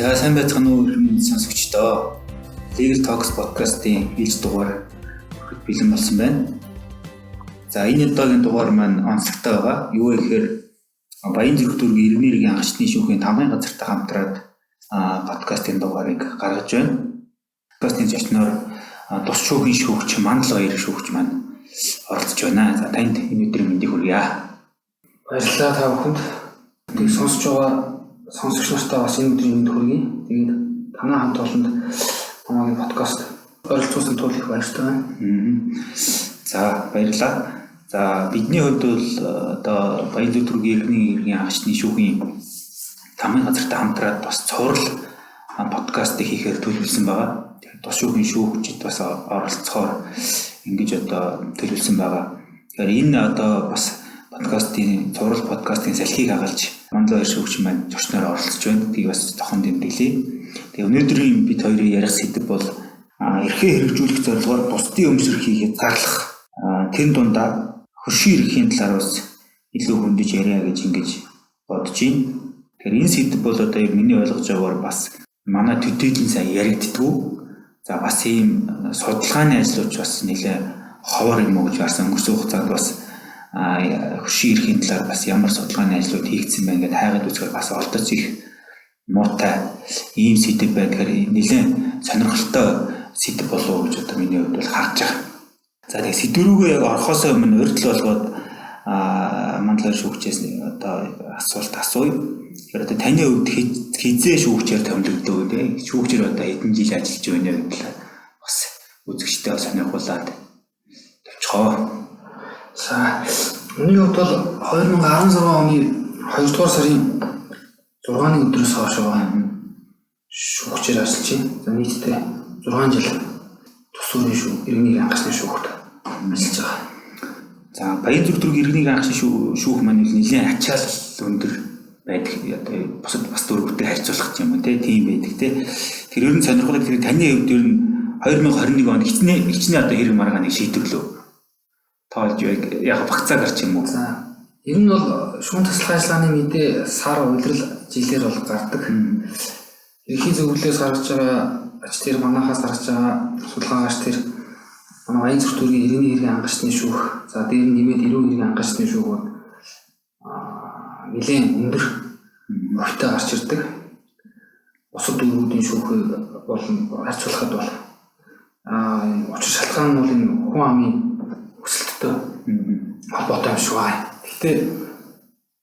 За, сайн байцгаана уу, эрхэм сонсогчдоо. Legal Talks podcast-ийн ээлж дугаар хүрэхэд бэлэн болсон байна. За, энэ удаагийн дугаар маань онцлогтой байгаа. Юу вэ гэхээр Баян зүрх дүүргийн иргэний хэргийн ангачны шүүхийн тамгын газартай хамтраад подкастын дугаарыг гаргаж байна. Подкастын зочноор тус шүүхийн шүүгч Мандал Баяр шүүгч маань оролцож байна. За, танд энэ өдрийн мэндийг хүргье. Баярлалаа та бүхэнд. Тэгээд сонсож байгаа сонсогч нартаа бас энэ өдрийн мэнд хүргэе. Тэгээд танай хамт олонд намайг подкаст оролцуулсан тул их баяртай байна. За, баярлалаа. За, бидний хувьд бол одоо Баян зүрх дүүргийн иргэний хэргийн ангачны шүүхийн тамгын газартай хамтраад бас цуврал подкастыг хийхээр төлөвлөсөн байгаа. Тэгэхээр тус шүүхийн шүүгчид бас оролцохоор ингэж одоо төлөвлөсөн байгаа. Тэгэхээр энэ одоо бас подкастын цуврал подкастын салхийг хагалж Мандал Баяр шүүгч маань зочноор оролцож байна. Гэдгийг бас зохон тэмдэглэе. Тэгээ өнөөдрийн бид хоёрын ярих сэдэв бол эрхээ хэрэгжүүлэх зорилгоор бусдын өмс эрхийг хязгаарлах, тэр дундаа хөршийн эрхийн талаар бас илүү хөндөж яриа гэж ингэж бодож байна. Тэгэхээр энэ сэдэв бол одоо яг миний ойлгож байгаагаар бас манай төдийлөн сайн яригддгүү. За, бас ийм судалгааны ажлууд бас нэлээ ховор юм уу гэж харсан. Өнгөрсөн хугацаанд бас хөршийн эрхийн талаар бас ямар судалгааны ажлууд хийгдсэн бэ гэдээ хайгаад үзэхээр бас олдоц их муутай ийм сэдэв байна. Тэгэхээр нэлээд сонирхолтой сэдэв болов уу гэж одоо миний хувьд бол харж байгаа. За, тэгээ сэдэв рүүгээ яг орохоос өмнө урьдчил болгоод Мандал шүүгчээс одоо асуулт асууя. Тэгэхээр одоо таны хувьд хизээ шүүгчээр томилогдов те, шүүгчээр одоо хэдэн жил ажиллаж байна вэ гэдэг бас үзэгчтэй сонирхуулаад тавьчихоо. За, миний хувьд бол 2016 оны 2 дугаар сарын 6-ны өдрөөс хойш шүүгчээр ажиллаж байна. За, нийтдээ 6 жил тус дүүргийн шүү иргэний ангачны шүүхт ажиллаж байгаа. За, Баян зүрх дүүргийн иргэний ангачны шүүх маань нэлээд ачаал өндөр байдаг. Одоо бусад бас дүүргүүдтэй харьцуулах юм уу тийм байдаг те. Тэр ер нь сонирхолтой. Тэр таны хувьд ер нь 2021 онд хичнээн одоо хэрэг маргааныг шийдвэрлэв. Тоолж яг багцаагаар ч юм уу. За, ер нь бол шүүн тасалгаа ажиллагааны мэдээ сар, улирал, жилээр бол гардаг. Ерөнхий зөвлөлөөс гаргаж байгаа ач тэр манахаас гаргаж байгаа судалгаа гарч тэр манай Баян зүрх дүүргийн иргэний хэргийн ангачны шүүх, за дээр нь нэмээд эрүүл хэргийн ангачны шүүх бол нэлээд өндөр хувьтай гарч ирдэг. Бусад дүүргүүдийн шүүхийг бол харьцуулахад бол учир шалтгаан нь бол энэ хүн амын өсөлттэй холбоотой юм шиг байна. Гэхдээ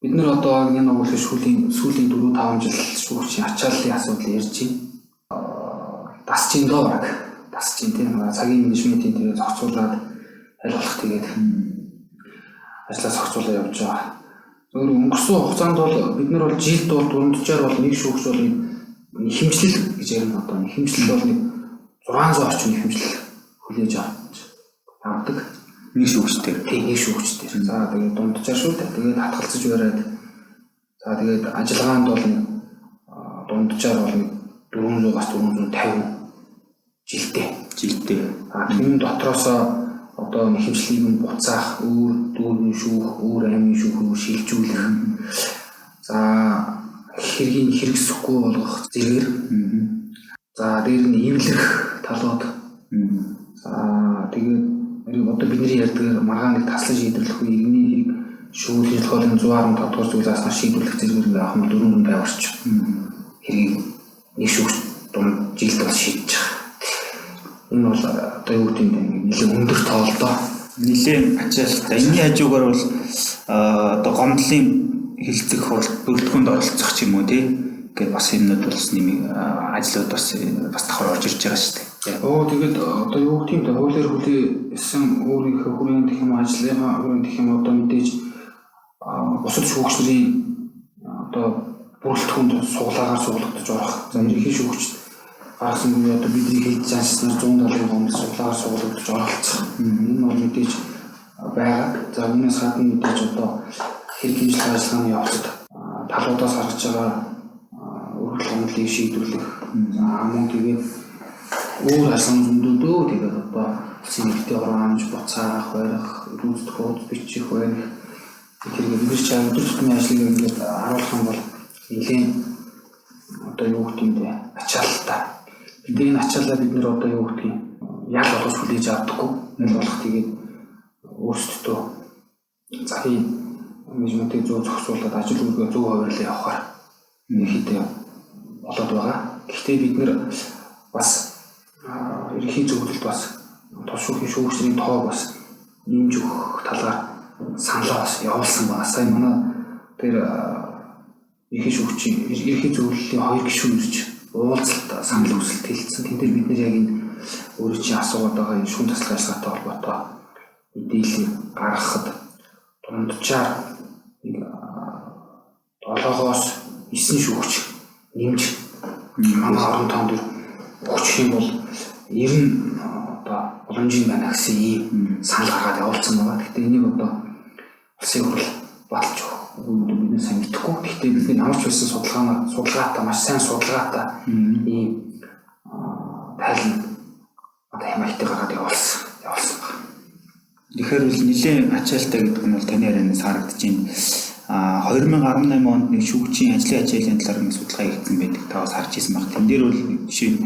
бид нар одоо энэ углын шүүлийн сүүлийн 4-5 жил шүүгчийн ачааллын асуудал ярьж байна. Дасж ин доо баг. Дасж ин тийм цагийн менежментийн тэгээ зохицуулаад аль болох тэгээд ажлаа зохицуулаад явж байгаа. Зөвхөн өнгөрсөн хугацаанд бол бид нар бол жилд бол дунджаар бол нэг шүүгч бол хэмжлэл гэж ярина, одоо хэмжлэл бол нэг 600 орчим хэмжлэл хүлээж авдаг. Нэг шүүгчдэр. Тийм, нэг шүүгчдэр. За, тэгээд дунджаар шүү дээ. Тэгээд хатгалцаж бариад, за тэгээд ажиллагаанд бол нэг дунджаар бол нэг 400-аас 450 жилдээ. Жилдээ. А түүний дотроос одоо хэмжлэлийг нь буцаах, өөр дүүргийн шүүх, өөр аймгийн шүүх рүү шилжүүлэх. За, хэргийг хэрэгсэхгүй болгох зэрэгээр. За, дээр нь эвлэрэх талууд. За, тэгээд одоо бидний ярьдгаар маргааныг таслан шийдвэрлэх үе иргэний хэрэг шүүх хэрэглэх 115 дугаар зүйл зааснаар шийдвэрлэх зэрэгээр ингээ авах нь 450 орчим хэргийг нэг шүүгч дунд жилд бол шийдэж байгаа. Энэ бол одоо юу гэдэг юм бэ? Нэлээд өндөр тоолдоо. Нэлээд ачаалалтай. Энэний хажуугаар бол одоо гомдлын хэлцэх хурал бүрэлдэхүүнд оролцох ч юм уу тий. Ингээд бас юмнууд бол нэмийг ажлууд бас давхар орж ирж байгаа шүү дээ. Оо, тэгээд одоо юу гэдэг юм бэ? Хуулиар хүлээсэн өөрийнхөө хүрээнд гэх юм уу, ажлынхаа хүрээнд гэх юм одоо мэдээж бусад шүүгч нарын одоо бүрэлдэхүүнд суглаагаар суглагдаж орох. За, ерөнхий шүүгч гаргасан үе одоо бидний хийж заншснаар 170 гомдол суглаагаар суглагдаж оролцох. Энэ бол мэдээж байгаа. За, үүнээс гадна мэдээж одоо хэрэг хэмжлэх ажиллагааны явцад талуудаас гаргаж байгаа өргөдөл гомдлыг шийдвэрлэх. За, мөн тэгээд өөр ажиллагааны зөндөөдөө тэгээд одоо зинэгтэй хураамж буцаах, барих, гүйцэтгэх, хуудас бичих, барих тэр бид нар ч өдөр тутмын ажлыг ингээд харуулах юм бол нэлээд одоо юу гэдэг юм бэ? Ачаалалтай. Гэтэ энэ ачаалаа бид нэр одоо юу гэдэг юм? Ял болгож хүлээж авдаггүй. Ял болох тэгээд өөрсдөө захын менежментийг зөв зохицуулаад ажил үүргээ зөв хуваарлаа явахаар ерөнхийдөө болоод байгаа. Гэхдээ бид нэр бас ерөнхий зөвлөлд бас тус шүүхийн шүүгчдийн тоог бас нэмж өгөх талаар саналаа бас явуулсан байна. Сая манай тэр ерөнхий шүүгчийн ерөнхий зөвлөлийн 2 гишүүн ирж уулзалт санал хүсэлт хэлсэн. Тэн дээр бид нэр яг энэ өөрөө чинь асуугаад байгаа энэ шүүн таслах ажиллагаатай холбоотой мэдээллийг гаргахад дунджаар нэг 7-оос 9 шүүгч нэмж манай орон тоон дээр өгчих юм бол 90 одоо боломжийн байна гэсэн ийм санал гаргаад явуулсан байгаа. Гэхдээ энийг одоо улсын хурал баталж өгөх үү бид сайн мэдэхгүй. Гэхдээ бид нар ямар ч байсан судалгаатай маш сайн судалгаатай ийм тайлан одоо хямайтыг гаргаад явуулсан байна. Тэгэхээр бол нэлээд ачаалттай гэдэг нь бол таны ярианаас харагдаж байна. 2018 онд нэг шүүгчийн ажлын ачааллын талаар нэг судалгаа хийгдсэн байдаг. Та бас харж ирсэн баг. Тэн дээр бол жишээ нь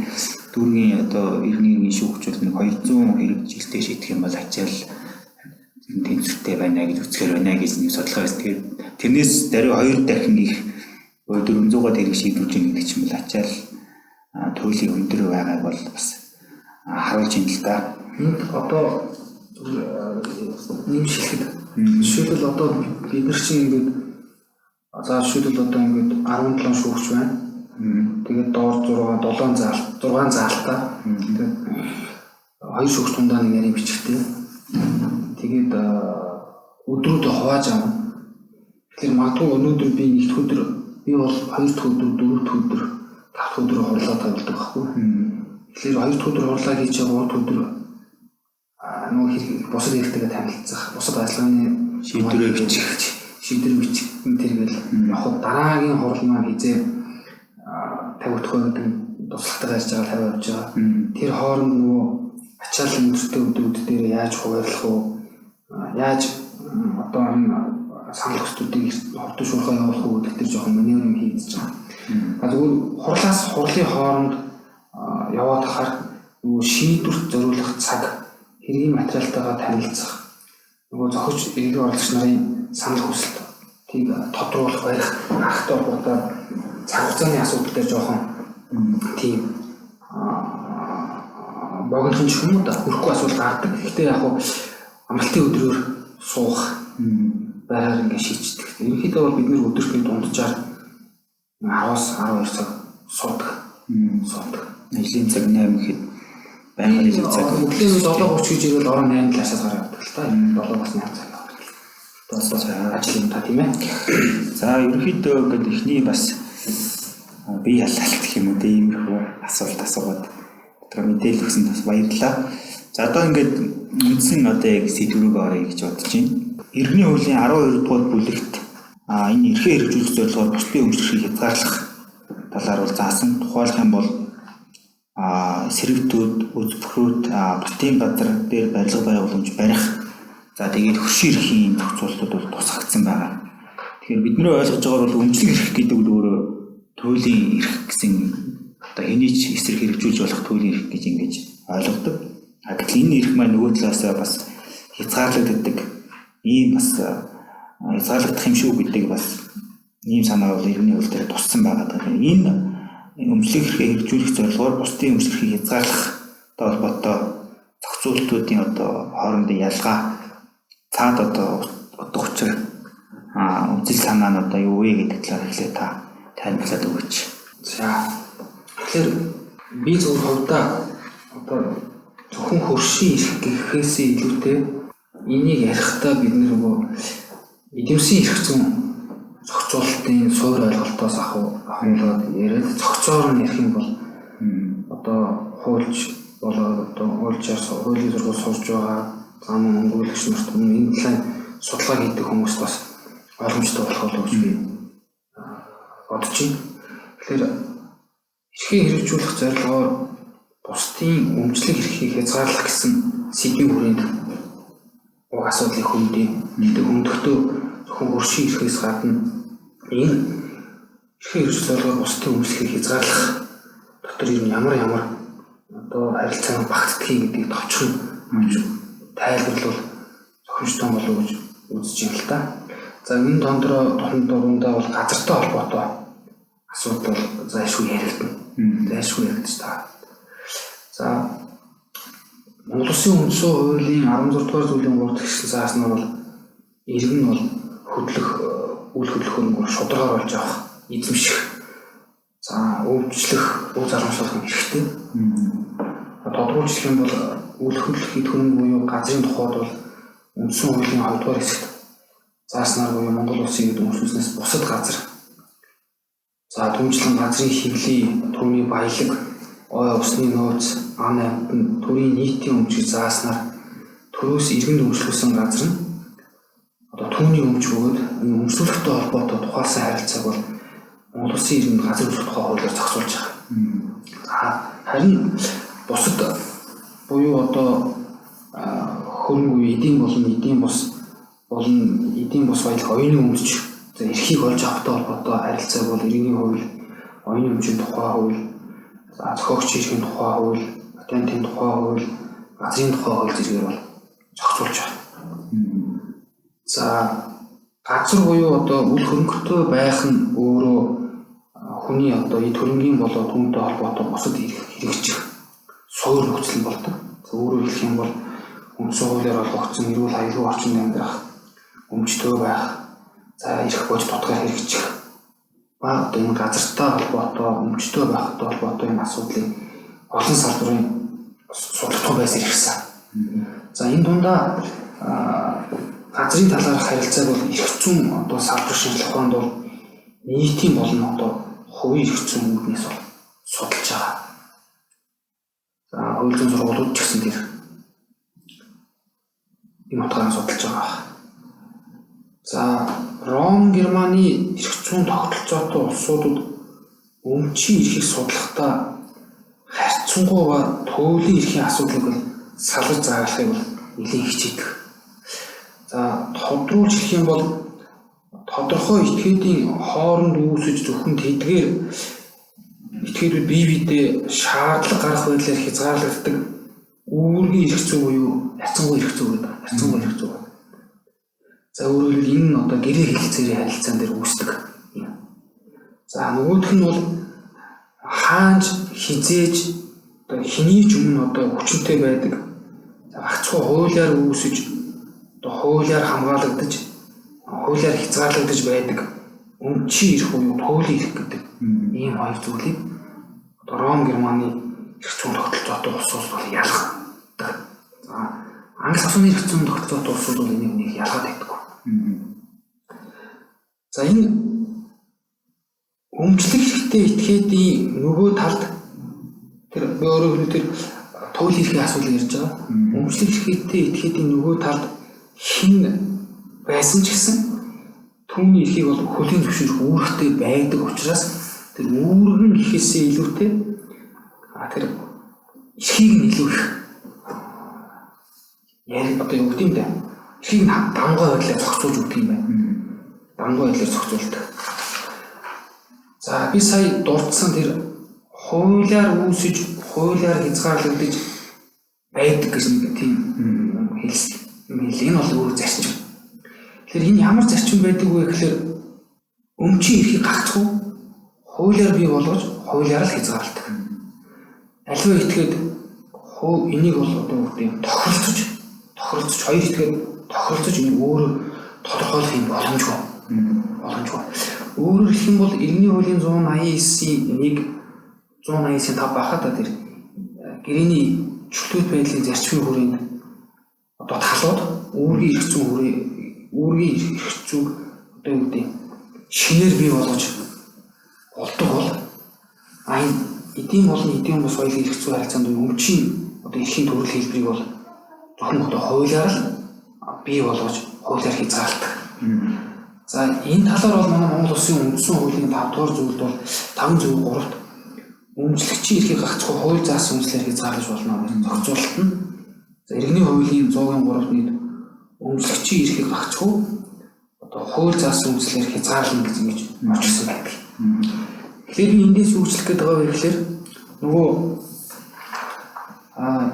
дүүргийн одоо 91 шүүгч бол нэг 200 хэрэг жилдээ шийдэх юм бол ачаал тэнцвэртэй байна гэж үзэхээр байна гэж нэг судалгаа байсан. Тэгэхээр тэрнээс даруй 2 дахин их 400-аад хэрэг шийдвүрж байгаа гэдэг чинь бол ачаал туйлын өндөр байгааг бол бас харуулж байна л да. Энд одоо нэмж хэлэхэд жишээлбэл одоо бид нар чинь ингээд за жишээлбэл одоо ингээд 17 шүүгч байна. Тэгээд доор 6 7 заал 6 заалтай. Тэгээд 2 шүүгч дундаа нэг нарийн бичгтэй. Тэгээд өдрүүдээ хувааж авна. Тэгэхээр магадгүй өнөөдөр би нэгд өдөр би бол 2 дахь өдөр, 4 дахь өдөр, 5 дахь өдөр хурлаа тавьдаг байхгүй. Тэгэхээр 2 дахь өдөр хурлаа хийж байгаа 3 дахь өдөр нөгөө хэрэг бусад хэрэгтэйгээ танилцах, бусад ажиллагааны шийдвэрээ бичих, шийдвэр бичих тэргээл явхад дараагийн хурал маань хизээ тавигдах вэ гэдэг туслахтай гарч байгаа 50 явж байгаа. Тэр хооронд нөгөө ачаал өндөртэй өдрүүд дээр яаж хуваарлах вэ? Яаж одоо энэ санал хүслүүдийг хурдан шуурхай явуулах уу гэдэг дээр жоохон маневр юм хийгдэж байгаа. А тэгвэл хурлаас хурлын хооронд яваад хахаар нөгөө шийдвэрт зориулах цаг, хэргийн материалтайгаа танилцах, нөгөө зохиж иргэн оролцогч нарын санал хүсэлт тийг тодруулах, барих аргатай холбоотой цаг хугацааны асуудал дээр жоохон тийм богинохон ч юм уу да хөрөхгүй асуудал гардаг. Гэхдээ яг хуу амралтын өдрөөр суух байраар ингэ шийддэг. Ерөнхийдөө бол бид нэр өдөрт нэг дунджаар 10-аас 12 цаг суудаг. Ажлын цаг 8 гэхэд байнгын ажлын цаг өглөө 7:30 гэж ирвэл орон 8 талаас гараад явдаг л та. 7-оос 8 цаг явдаг. Одоо ажил юм та тийм ээ. За ерөнхийдөө ингээд эхний бас бие ялалт гэх юм уу тиймэрхүү асуулт асуугаад тодорхой мэдээлэл өгсөн бас баярлалаа. За одоо ингээд үндсэн одоо яг сэдв рүү оръё гэж бодож байна. Иргэний хуулийн 12 дугаар бүлэгт энэ эрхээ хэрэгжүүлэх зорилгоор бусдын өмчлөгийг хязгаарлах талаар бол заасан. Тухайлах юм бол сэрэгтүүд, үзбэхрүүд, бусдын газар дээр барилга байгууламж барих, за тэгээд хөршийн эрхийн зохицуултууд бол тусгагдсан байгаа. Тэгэхээр бидний ойлгож байгаагаар бол өмчлөх эрх гэдэг нь өөрөө туйлын эрх гэсэн одоо хэний ч эсрэг хэрэгжүүлж болох туйлын эрх гэж ингэж ойлгодог. Гэтэл энэ эрх маань нөгөө талаасаа бас хязгаарлагддаг ийм бас хязгаарлагдах юм шүү гэдэг бас ийм санаа бол иргэний хууль дээр туссан байгаа. Энэ өмчлөх эрхээ хэрэгжүүлэх зорилгоор бусдын өмчлөх эрхийг хязгаарлах холбоотой зохицуултуудын одоо хоорондын ялгаа цаад одоо утга учир үзэл санаа нь одоо юу вэ гэдэг талаар эхлээд та тайлбарлаад өгөөч. За тэгэхээр би зөвхөн хувьдаа одоо зөвхөн хөршийн эрх гэхээсээ илүүтэй энийг ярихдаа бид нөгөө эдэмсийн эрх зүйн зохицуулалтын суурь ойлголтоос ахуулаад яриад зохицоор нь ярих юм бол одоо хуульч болоод одоо хуульчаар хуулийн сургууль сурж байгаа зам өнгөрүүлэгч нарт мөн энэ талын судалгаа хийдэг хүмүүст бас ойлгомжтой болох болов гэж би бодож байна. Тэгэхээр эрхээ хэрэгжүүлэх зорилгоор бусдын өмчлөх эрхийг хязгаарлах гэсэн сэдвийн хүрээнд уг асуудлыг хөндөе. Гэхдээ хөндөхдөө зөвхөн хөршийн эрхээс гадна энэ Эрхийн хэрэгжил зорилгоор бусдын өмчлөгийг хязгаарлах дотор ер нь ямар ямар одоо харилцаа багтдгийг гэдгийг товчхон тайлбарлавал зохимжтой болов уу гэж үзэж байна л та. За энэ дондроо дундаа бол газартай холбоотой асуудал бол зайлшгүй яригдана. Зайлшгүй яригдаж та. За Монгол Улсын үндсэн хуулийн 16 дугаар зүйлийн 3 дахь хэсэг зааснаар бол иргэн нь бол хөдлөх үйл хөдлөх хөрөнгөөр шударгаар болж авах, эзэмших, за өвчлөх, уг зарамшлах хэрэгтэй. Тодруулж хэлэх юм бол үйл хөдлөх эд хөрөнгө буюу газрын тухайд бол үндсэн хуулийн 2 дугаар хэсэгт зааснаар буюу Монгол Улсын эд өмчлөснөөс бусад газар, за түншлэн газрын хэвлий, түүний баялаг, ой усны нөөц, ан амьтан, төрийн нийтийн өмчийг зааснаар төрөөс иргэнд өмчлөсөн газар нь одоо түүний өмч бөгөөд энэ өмчлөлттэй холбоотой тухайлсан харилцааг бол Монгол Улсын иргэнд газар өмчлөх тухай хуулиар зохицуулж байгаа. За харин бусад буюу одоо хөрөнгө буюу эдийн болон эдийн бус болон эдийн бус баялаг оюуны өмч, за эрхийг олж авахтай холбоотой харилцааг бол иргэний хууль, оюуны өмчийн тухай хууль, за зохиогч эрхийн тухай хууль, патентын тухай хууль, газрын тухай хууль зэрэгээр бол зохицуулж байгаа. За газар буюу одоо үл хөрөнгөтэй байх нь өөрөө хүний одоо эд хөрөнгийн болоо түүнтэй холбоотой бусад хэрэгжих суур нөхцөл нь болдог. За өөрөөр хэлэх юм бол үндсэн хуулиар олгогдсон эрүүл аюулгүй орчинд амьдрах, өмчтэй байх, за эрх бодит утгаар хэрэгжих ба одоо энэ газартай холбоотой, өмчтэй байхтай холбоотой энэ асуудлыг олон салбарын судалгаа байсаар ирсэн. За энэ дундаа газрын талаарх харилцааг бол эрх зүйн одоо салбар шинжлэх ухаанд бол нийтийн болон одоо хувийн эрх зүйн үүднээс бол судалж байгаа. За хууль зүйн сургуулиуд ч гэсэн тэр энэ утгаараа судалж байгаа. За Ром Германы эрх зүйн тогтолцоотой улсуудад өмчийн эрхийг судлахдаа харьцангуй ба туйлын эрхийн асуудлыг бол салгаж зааглахыг бол нэлээн хичээдэг. За тодруулж хэлэх юм бол тодорхой этгээдийн хооронд үүсэж зөвхөн тэдгээр этгээдүүд бие биедээ шаардлага гарах байдлаар хязгаарлагддаг үүргийн эрх зүй буюу харьцангуй эрх зүй гэдэг. Харьцангуй эрх зүй. За өөрөөр хэлбэл энэ нь одоо гэрээ хэлэлцээрийн харилцаан дээр үүсдэг. За нөгөөх нь бол хаанч хизээж одоо хэний ч өмнө одоо хүчинтэй байдаг. За гагцхүү хуулиар үүсэж одоо хуулиар хамгаалагдаж хуулиар хязгаарлагдаж байдаг өмчийн эрх буюу туйлын эрх гэдэг ийм хоёр зүйлийг одоо Ром Германы эрх зүйн тогтолцоотой улсууд бол ялгадаг. За англи саксоны эрх зүйн тогтолцоотой улсууд бол энийг нэг ялгаад байдаггүй. За энэ өмчлөх хэрэгтэй этгээдийн нөгөө талд тэр би өөрөөр хэлбэл тэр туйлын эрхийн асуудал ярьж байгаа. Өмчлөх хэрэгтэй этгээдийн нөгөө талд хэн байсан ч гэсэн түүний эрхийг бол хөлийн зөвшөөрөх үүрэгтэй байдаг учраас тэр үүрэг нь гэхээсээ илүүтэй тэр эрхийг нь илүү их яг одоо юу гэдэг юм бэ? Эрхийг нь давмгай байдлаар зохицуулж өгдөг юм байна. Давмгай байдлаар зохицуулдаг. За би сая дурдсан тэр хуулиар үүсэж, хуулиар хязгаарлагдаж байдаг гэж нэг тийм хэлсэн. Энэ бол өөр зарчим. Тэгэхээр энэ ямар зарчим байдаг вэ гэхээр өмчийн эрхийг гагцхүү хуулиар бий болгож хуулиар л хязгаарладаг. Аливаа этгээд энийг бол одоо юу гэдэг юм тохиролцож хоёр этгээд тохиролцож энийг өөрөө тодорхойлох юм боломжгүй. Боломжгүй. Өөрөөр хэлэх юм бол иргэний хуулийн 189-ийн 1 189-ийн 5 байхад тэр гэрээний чөлөөт байдлын зарчмын хүрээнд одоо талууд үүргийн эрх зүйн хүрээ үүргийн эрх зүйг одоо юу гэдэг шинээр бий болгож болдог бол энэ эдийн болон эдийн бус баялагын эрх зүйн харилцаанд өмчийн одоо эрхийн төрөл хэлбэрийг бол зөвхөн одоо хуулиар л бий болгож хуулиар хязгаарладаг. За энэ талаар бол манай Монгол Улсын үндсэн хуулийн 5 дугаар зүйлд бол 5.3-т өмчлөгчийн эрхийг гагцхүү хууль заасан үндслээр хязгаарлаж болно гэж зохицуулалт нь. За иргэний хуулийн 100-ын 3-т нэг өмчлөгчийн эрхийг гагцхүү одоо хууль заасан үндслээр хязгаарлана гэж ингэж орчилсан байдаг. Тэгэхээр би эндээс үйлчлэх гэдэг байгаа вэ гэхээр нөгөө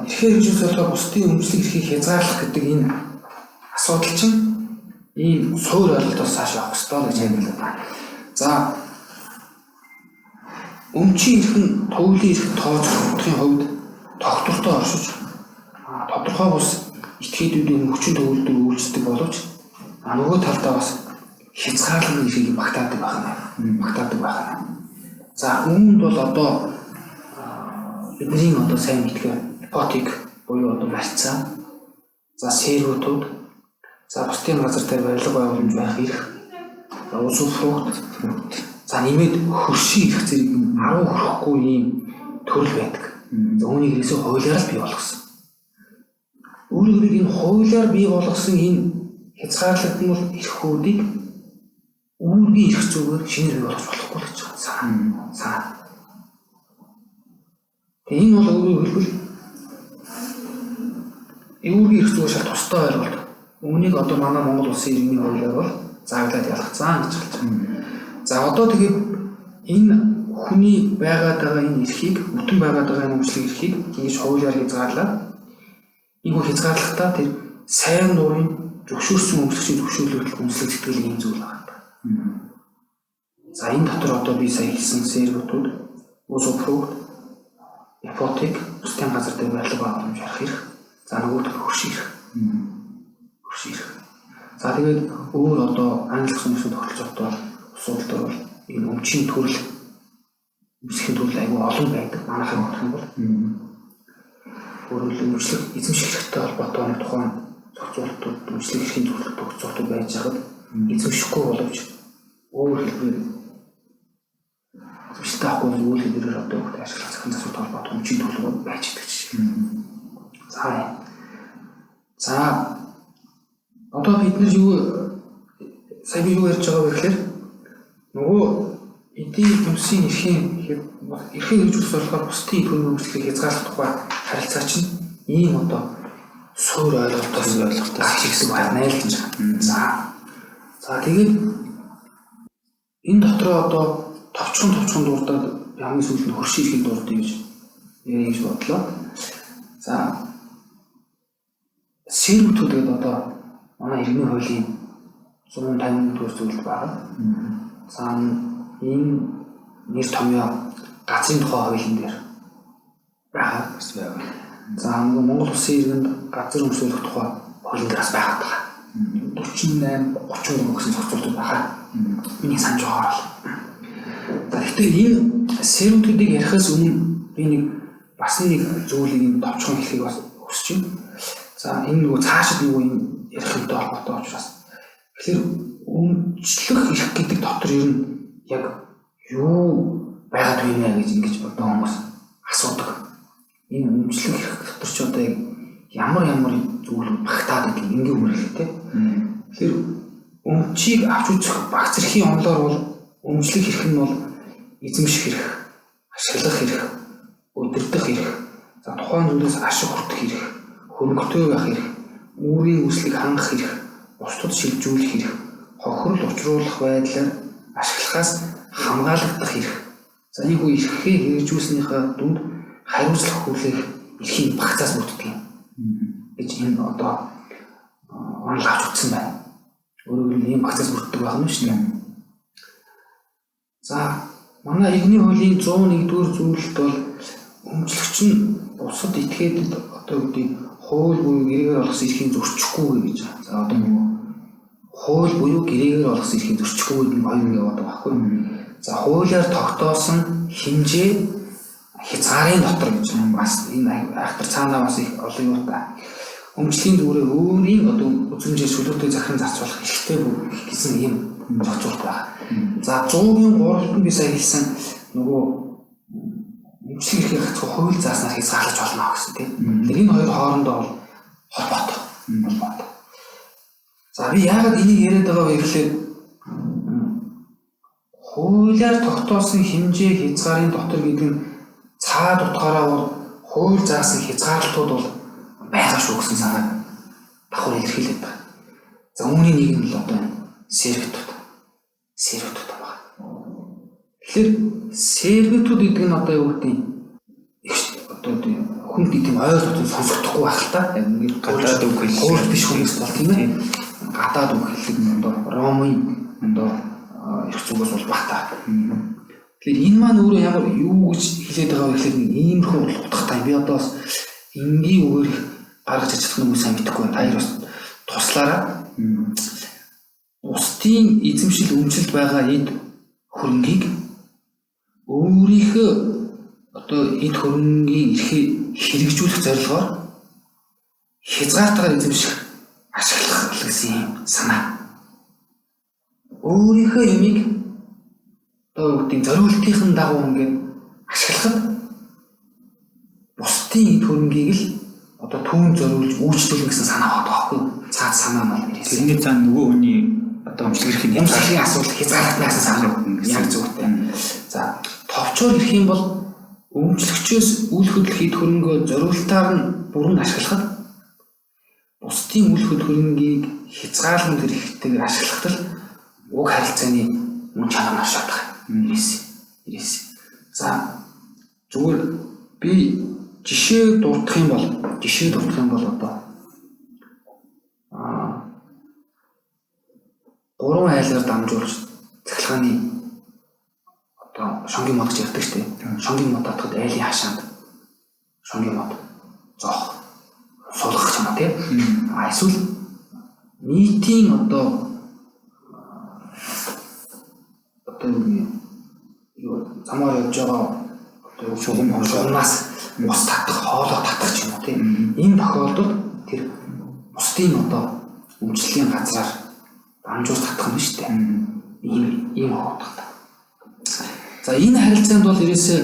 эрхээр хэрэгжүүлэх болохоор бусдын өмчлөх эрхийг хязгаарлах гэдэг энэ асуудал чинь ийм суур ойлголтоос цааш явах ёстой гэж хэлээд байна. За өмчийн эрх нь төвлийн эрх тооцохдохын хувьд тогтвортой оршиж тодорхой бус этгээдүүдийн хүчин төгөлдөр үйлчлдэг боловч нөгөө талдаа бас хязгаарлалын эрхийг багтаадаг байна. Багтаадаг байна. За үүнд бол одоо бидний одоо сайн мэдэх ипотек буюу одоо барьцаа, за сервитүүд, за бусдын газар дээр барилга байгууламж байх эрх, за усүфрукт, за нэмээд хөршийн эрх зэрэг 10 хүрэхгүй ийм төрөл байдаг. За үүнийг ерөөсөө хуулиар л бий болгосон. Өөрөөр хэлбэл энэ хуулиар бий болгосон энэ хязгаарлагдмал эрхүүдийг үүргийн эрх зүгээр шинээр бий болгож болохгүй л гэж байгаа санаа. Тэгээ энэ бол өөрөөр хэлбэл үүргийн эрх зүгээр шал тусдаа ойлголт. Үүнийг одоо манай Монгол улсын иргэний хуулиар бол зааглаад ялгацсан гэж хэлж байгаа. За одоо тэгээд энэ хүний байгаад байгаа энэ эрхийг, бүтэн байгаад байгаа энэ өмчлөг эрхийг ингэж хуулиар хязгаарлаад энэ хязгаарлахдаа тэр сайн дурын зөвшөөрсөн өмчлөгчийн зөвшөөрлөөр үндэслэх сэтгэл ийм зүйл байна. За энэ дотор одоо би сая хэлсэн сервитүүд, усүфрукт, ипотек, бусдын газар дээр барилга байгууламж барих эрх, за нөгөө тал хөрш эрх. Хөрш эрх. За тэгээд өөр одоо англи сүнсний тогтолцоотой бол асуудал бол энэ өмчийн төрөл, өмчлөхийн төрөл айгүй олон байдаг. Манайхын бодох юм бол өөрөөр өмчлөх эзэмших эрхтэй холбоотой нэг тухайн зохицуултууд, өмчлөх эрхийн зохицуултууд байж байхад эзэмшихгүй боловч өөр хэлбэрээр эзэмшилтэй авахгүй өөр хэлбэрээр одоо хүүхдээ ашиглах захин засвартай холбоотой өмчийн төлөв байж идэг жишээ. За одоо бид нар юу сая би юу ярьж байгаа вэ гэхээр нөгөө эдийн төмсийн эрхийн хэрэгжүүлэх болохоор бусдын төрийн өмчлөгийг хязгаарлах тухай харилцаа чинь ийм одоо суур ойлголтоос гарч ирдэг байна л гэж байна. За тэгээд энэ дотроо одоо товчхон дурдаад хамгийн сүүлд нь хөршийн эрхийн дурдъя гэж ярих гэж бодлоо. За сервитүүд гэдэг одоо манай иргэний хуулийн 151 дугаар зүйлд байгаа. За энэ нэр томьёо газрын тухай хуулийн дээр байгаа. Бас байгаа. За нөгөө Монгол улсын иргэнд газар өмсөөлөх тухай хуулийн дээр бас байгаад байгаа. 48 33 гэсэн зохицуултууд байгаа. Миний санаж байгаагаар бол. За гэхдээ энэ сервитүүдийг ярихаас өмнө би нэг бас нэг зүйлийг энэ товчхон хэлхийг бас хүсэж байна. За энэ нөгөө цаашид нөгөө энэ ярих юмтай холбоотой учраас. Тэгэхээр өмчлөх эрх гэдэг дотор ер нь яг юу байгаад байна вэ гэж ингэж одоо хүмүүс асуудаг. Энэ өмчлөх эрх дотор ч одоо яг ямар зүйлүүд багтаад байдаг ингийн хүмүүрлээ те. Тэгэхээр өмчийг авч үзэх багц эрхийн онолоор бол өмчлөх эрх нь бол эзэмших эрх, ашиглах эрх, удирдах эрх, за тухайн зүйлээс ашиг хүртэх эрх, хөнгөтэй байх эрх, үүрийн үүслийг хангах эрх, бусдад шилжүүлэх эрх, хохирол учруулах байдлаар ашиглахаас хамгаалагдах эрх. За энэ хүү эрхээ хэрэгжүүлснийхээ дүнд хариуцлага хүлээх эрхийн багцаас бүрддэг юм гэж энэ одоо онол авч утсан байна. Өөрөөр хэлбэл ийм багцаас бүрддэг байх нь шүү дээ. За манай иргэний хуулийн 101-р зүйлд бол өмчлөгч нь бусад этгээдэд одоо гэдэг хууль буюу гэрээгээр олгосон эрхийг зөрчихгүй гэж. За одоо нөгөө хууль буюу гэрээгээр олгосон эрхийг зөрчихгүй гэдэг нь хоёр юм яваад байгаа байхгүй юу? За хуулиар тогтоосон хэмжээ хязгаарын дотор гэж бас энэ айхтар цаанаа бас их олон юутай. Өмчлөлийн зүгээрээ өөрийн одоо үзмжээр чөлөөтэй захиран зарцуулах эрхтэй гэсэн ийм зохицуулт байна. За 103-т нь би сая хэлсэн нөгөө өмчлөлийн эрхийг хацгүй хууль зааснаар хязгаарлаж болно гэсэн тийм. Тэгэхээр энэ хоёр хоорондоо бол холбоотой. За би яагаад энийг яриад байгаа вэ гэхлээр хуулиар тогтоосон хэмжээ хязгаарын дотор гэдэг нь цаад утгаараа бол хууль заасан хязгаарлалтууд бол байгаа шүү гэсэн санааг давхар илэрхийлээд байна. За үүний нэг нь л одоо энэ сервитүүд. Сервитүүд байна. Тэгэхээр сервитүүд гэдэг нь одоо юу гэдэг одоо хүнд тийм ойр дотор сонсогдохгүй байх л та. Яг ингээд гадаад үг хэллэг хууль биш хүмүүс бол тийм ээ. Гадаад үг хэллэг одоо Ромын одоо эрх зүгээс бол бата. Тэгэхээр энэ маань өөрөө ямар юу гэж хэлээд байгаа вэ гэхээр иймэрхүү утгатай. Би одоо бас энгийн үгээр гаргаж чадах нь үгүй сайн мэдэхгүй байна. Та хоёр бас туслаараа. Бусдын эзэмшил өмчлөлд байгаа эд хөрөнгийг өөрийнхөө одоо эд хөрөнгийн эрхийг хэрэгжүүлэх зорилгоор хязгаартайгаар эзэмших, ашиглах гэсэн юм санаа. Өөрийнхөө юмыг одоо юу гэдэг зориултын дагуу ингээд ашиглахад бусдын эд хөрөнгийг л одоо түүнд зориулж үйлчлүүлнэ гэсэн санаа байгаа байхгүй юу? Цаад санаа нь бол ирсэн. Тэрний цаана нөгөө хүний одоо өмчлөх эрхийн өмчлөхийн асуудал хязгаарлагдана гэсэн санаа. Яг зөвхөн. За, товчоор ирэх юм бол өмчлөгчөөс үл хөдлөх эд хөрөнгөө зориултаар нь бүрэн ашиглахад бусдын үл хөдлөх хөрөнгийг хязгаарлан хэрэгтэйгээр ашиглахад л уг харилцааны мөн чанар нь оршоод байгаа. Ирээс. За, зүгээр би жишээ дурдах юм бол одоо гурван айлаар дамжуулж цахилгааны одоо шонгийн мод гэж ярьдаг шүү дээ. Шонгийн мод татахад айлын хашаанд шонгийн мод зоох, суулгах юм уу тийм. А эсвэл нийтийн одоо юу замаар явж байгаа одоо шугамнаас ус татах, хоолой татах ч юм уу тийм. Энэ тохиолдолд тэр бусдын одоо өмчлөлийн газраар дамжуулж татах юм шүү дээ. Ийм утгатай. За, энэ харилцаанд бол ерөөсөө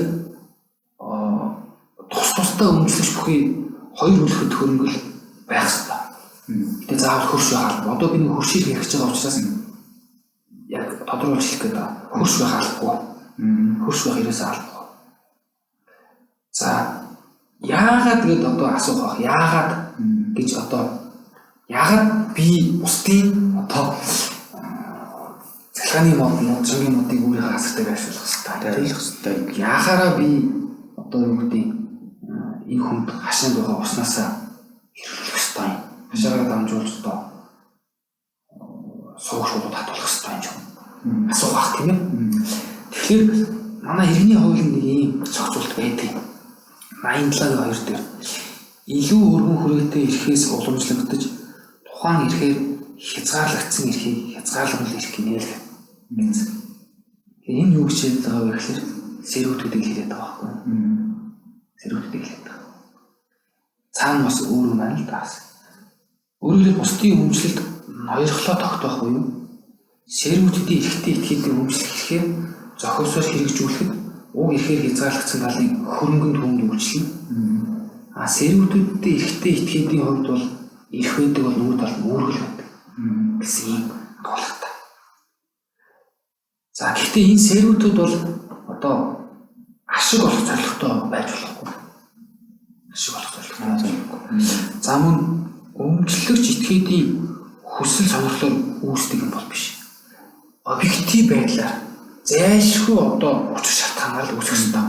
тус тусдаа өмчлөж бүхий хоёр үлхэд хөрөнгөл байх ёстой. Гэтэ заавал хөрш байх албагүй. Одоо би нэг хөршийг ярих гэж байгаа учраас яг тодруулж хэлэх гээд байгаа. Хөрш байх албагүй. Хөрш байх ерөөсөө албагүй. За, яагаад гэд одоо асуух байх. Яагаад гэж одоо яагаад би бусдын одоо цахилгааны мод, шонгийн модыг өөрийнхөө газартай байршуулах хэрэгтэй. Яахаараа би одоо юу гэдэг энэ хүнд хашаанд байгаа уснаасаа хэрэглэх ёстой юм. Хашаагаа дамжуулж одоо сууг шууд татуулах ёстой юм ч юм. Асуух бах тийм ээ. Тэгэхээр манай иргэний хуулинд нэг ийм зохицуулт байдаг. 87-гийн 2 дээр илүү өргөн хүрээтэй эрхээс уламжлагдаж тухайн эрхээр хязгаарлагдсан эрхийг хязгаарлалт эрх гинэ л гэсэн. Энэ юу гэж хэлээд байгаа вэ гэхээр сервитүүдийг хэлээд байгаа байхгүй юу? Сервитүүдийг хэлээд байгаа. Цаана бас өөр юм байна л да. Өөрөөр хэлбэл бусдын өмчлөлд ноёрхлоо тогтоох буюу сервитүүдийн эрхтэй этгээдийн өмчлөх эрхээр зохиосоор хэрэгжүүлэхэд уг эрхээр хязгаарлагдсан талын хөрөнгөн түүнд үйлчлэнэ. А сервитүүдийн эрхтэй этгээдийн хувьд бол эрх байдаг бол нөгөө талд нь үүргэл байдаг гэсэн ийм агуулгатай. За, гэхдээ энэ сервитүүд бол одоо ашиг олох зорилготой байж болохгүй. Ашиг олох зорилготой байж болохгүй. За, мөн өмчлөгч этгээдийн хүсэл сонирхлоор үүсдэг юм бол биш. Объектив байдлаар зайлшгүй одоо учир шалтгаанаар л үүсэх ёстой.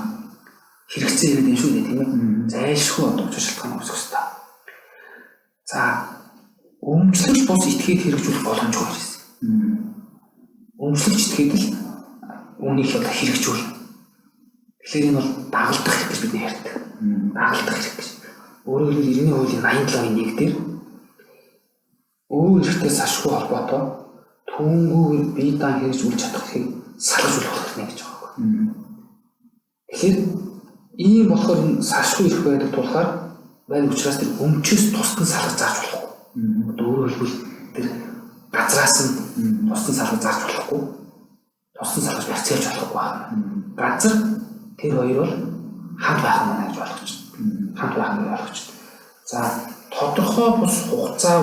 Хэрэгцээ яриад энэ шүү дээ, тийм ээ. Зайлшгүй одоо учир шалтгаанаар үүсэх ёстой. За, өмчлөгч бус этгээд хэрэгжүүлэх боломжгүй байсан. Өмчлөгч этгээд л үүнийг л одоо хэрэгжүүл. Тэгэхээр энэ бол дагалдах хэрэг гэж бид ярьдаг. Дагалдах хэрэг гэж. Өөрөөр хэлбэл иргэний хуулийн 87-гийн 1 дээр өөр эрхтэй сашгүй холбоотой түүнгүүгээр бие даан хэрэгжүүлж чадах эрхийг салгаж болох хэрэгтэй гэж байгаа байхгүй. Тэгэхээр ийм болохоор энэ сашгүй эрх байдаг тулахаар байна учраас тэр өмчөөс тусдан салгаж зарж болохгүй. Одоо өөрөөр хэлбэл тэр газраас нь тусдан салгаж зарж болохгүй. Тусдан салгаж барьцаалж болохгүй байна. Газар тэр хоёр бол хамт байх юм байна гэж ойлгож байна. Хамт байх юм гэж ойлгож байна. За, тодорхой бус хугацаа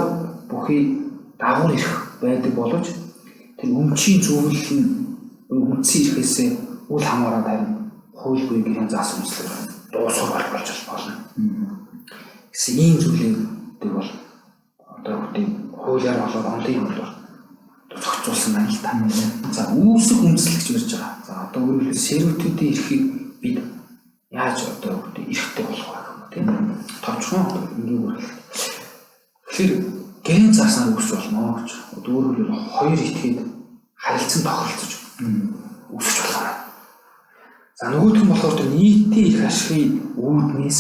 бүхий дагавар эрх байдаг боловч тэр өмчийн зөвлөл нь үндсэн эрхээсээ үл хамааран харин хууль буюу гэрийн заасан үндэслэл дуусгах болж болно. Гэсэн ийм зүйлүүдийг бол одоо үгтэй хуулиар болоод онлын юм бол зохицуулсан байна л да. За, үүсэх үндэслэл гэж ярьж байгаа. За, одоо Өөрөөр хэлбэл сервитүүдийн эрхийг бид яаж одоо эрхтэй болох вэ гэх юм тийм. Товчхон энгийн үгээр. Тэгэхээр гэрийн зааснаар үүсч болно гэж. Өөрөөр хэлбэл хоёр этгээд харилцан тохиролцож үүсэж болох юм. За нөгөөх нь болохоор тэр нийтийн эрх ашигын үүднээс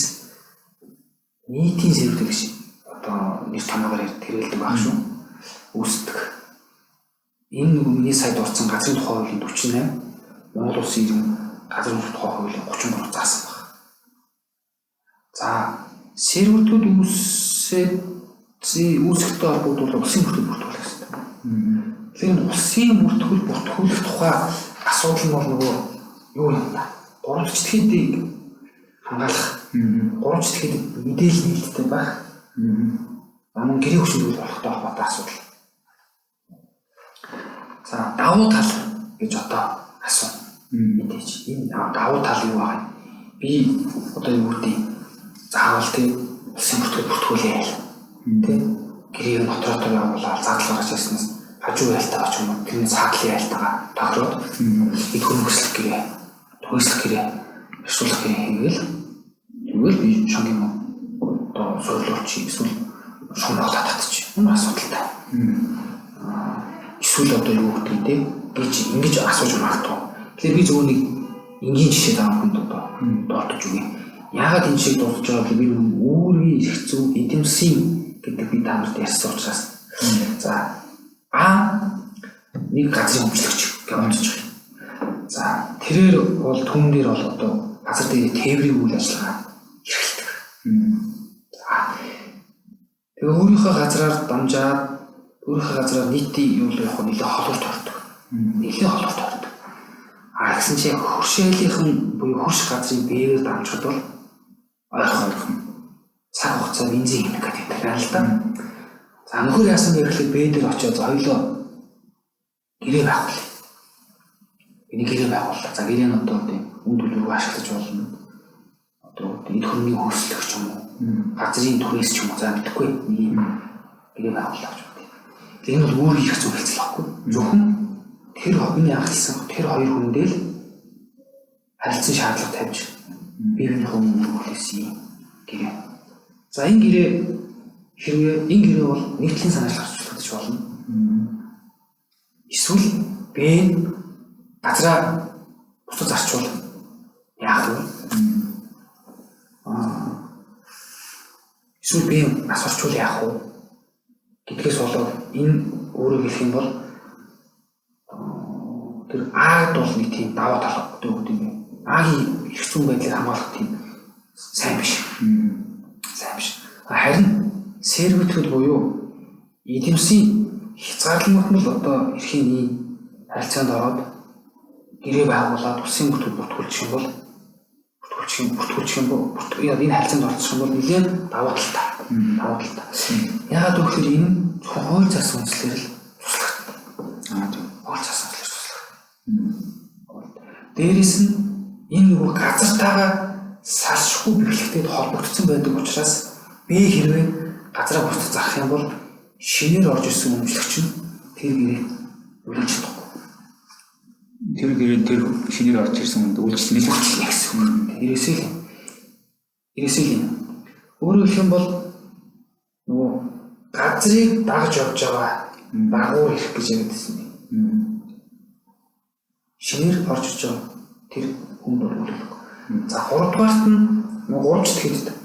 нийтийн сервитүүд гэж одоо нэр томоогоор хэрэглэдэг байх шүү. Үүсдэг. Энэ нөгөө миний сая дурдсан газрын тухай хуулийн 48, Монгол улсын иргэн газрын тухай хуулийн 33 заасан баг. За сервитүүд үүсээд үүсэхтэй холбогдвол улсын бүртгэл бүртгүүлэх хэрэгтэй. Тэгэхээр энэ улсын бүртгэл бүртгүүлэх тухай асуудал нь бол нөгөө юу юм бэ? Гурван этгээдийг хамгаалах. Гурван этгээдэд мэдээлэл нээлттэй байх. Мөн гэрээ хүчин болохтой холбоотой асуудал. За давуу тал гэж одоо асууна. Мэдээж энэ давуу тал юу байгаа юм? Би одоо юу гэдэг заавал тийм улсын бүртгэл бүртгүүлээ. Тэ гэрээг нотротоор явуулаад задлал гарч ирснээс хажуу айлтайгаа ч юм уу тэрний цаатлын айлтайгаа тохироод эд хөрөнгөслөх гэрээ, түгээслэх гэрээ, эрсүүлэх гэрээ хийгээл тэгвэл би шонгийн одоо суйрлуулчих эсвэл шон боглоо татчих. Энэ асуудалтай. Эсвэл одоо юу гэдэг те гэж ингэж асууж магадгүй. Тэгэхээр би зөвхөн нэг энгийн жишээ таах хүнд одоо дурдж өгье. Яагаад энэ жишээг дурдж байгаа гэвэл би үүргийн эрх зүй эдийн засгийн гэдэг би та нарт ярьсан учраас. За А нэг газрын өмчлөгч гэж бодож байгаа юм. За тэрээр бол түн дээр бол одоо газар дээр тээврийн үйл ажиллагаа эрхэлдэг. За тэгээ өөрийнхөө газраар дамжаад өөрийнхөө газраар нийтийн юу л явах нэлээд холуурт ордог. Нэлээд холуурт ордог. А гэсэн чинь хөршээлийнхэн буюу хөрш газрын бээгээр дамжихад бол ойрхон цаг хугацаа бензин хэмнэх гэдэг юм л да. За нөхөр яасан бэ гэхлээр Б дээр очиод хоёлоо гэрээ байгуулъя. Энийг гэрээ байгууллаа. За гэрээ нь одоо тийм үн төлөвлөгөө ашиглаж болно. Одоо эд хөрөнгөний хөрслөх ч юм уу, газрын түрээс ч юм уу за мэдэхгүй нэг юм гэрээ байгууллаа гэж бодъё. Тэгэхээр энэ бол үүрэг эрх зүйн хэлцэл байхгүй. Зөвхөн тэр миний анхалсан тэр хоёр хүндээ л харилцан шаардлага тавьж бие биенийхээ өмнө хүлээсэн гэрээ. За энэ гэрээ хэрвээ энэ гэрээ бол нийтлийн санаачлал харьцуулагдаж болно. Эсвэл Б газраа буцаж зарчвал яах вэ? Эсвэл Б нас орчвол яах вэ? Гэдгээс болоод энэ өөрөөр хэлэх юм бол тэр Ад бол нэг тийм даваа тал одоо юу гэдэг юм бэ? Агийн эрх зүйн байдлыг хамгаалах тийм сайн биш. Сайн биш. Харин сервитүүд буюу эдийн засгийн хязгаарлалт бол одоо эрхийн ийм харилцаанд ороод гэрээ байгуулад улсын бүртгэл бүртгүүлчих юм бол энэ харилцаанд оролцох юм бол нэлээд давуу талтай. Давуу талтай. Яагаад гэвэл энэ зөвхөн хууль заасан үндслээр л туслах. Хууль заасан үндслээр туслах. Дээрээс нь энэ нөгөө газартайгаа салшгүй бэхлэгтэй холбогдсон байдаг учраас би хэрвээ газраа буцаж зарах юм бол шинээр орж ирсэн өмчлөгч нь тэр гэрээ үлээж чадахгүй. Тэр гэрээ тэр шинээр орж ирсэн хүнд үйлчлэнэ гэсэн үг. Ерөөсөө л юм. Өөрөөр хэлэх юм бол нөгөө газрыг дагаж явж байгаа дагуу ирэх гэж яриад байсан юм. Шинээр орж ирж байгаа тэр хүнд бол үлэхгүй. За гуравдугаарт нь нөгөө гуравч тэгэхэд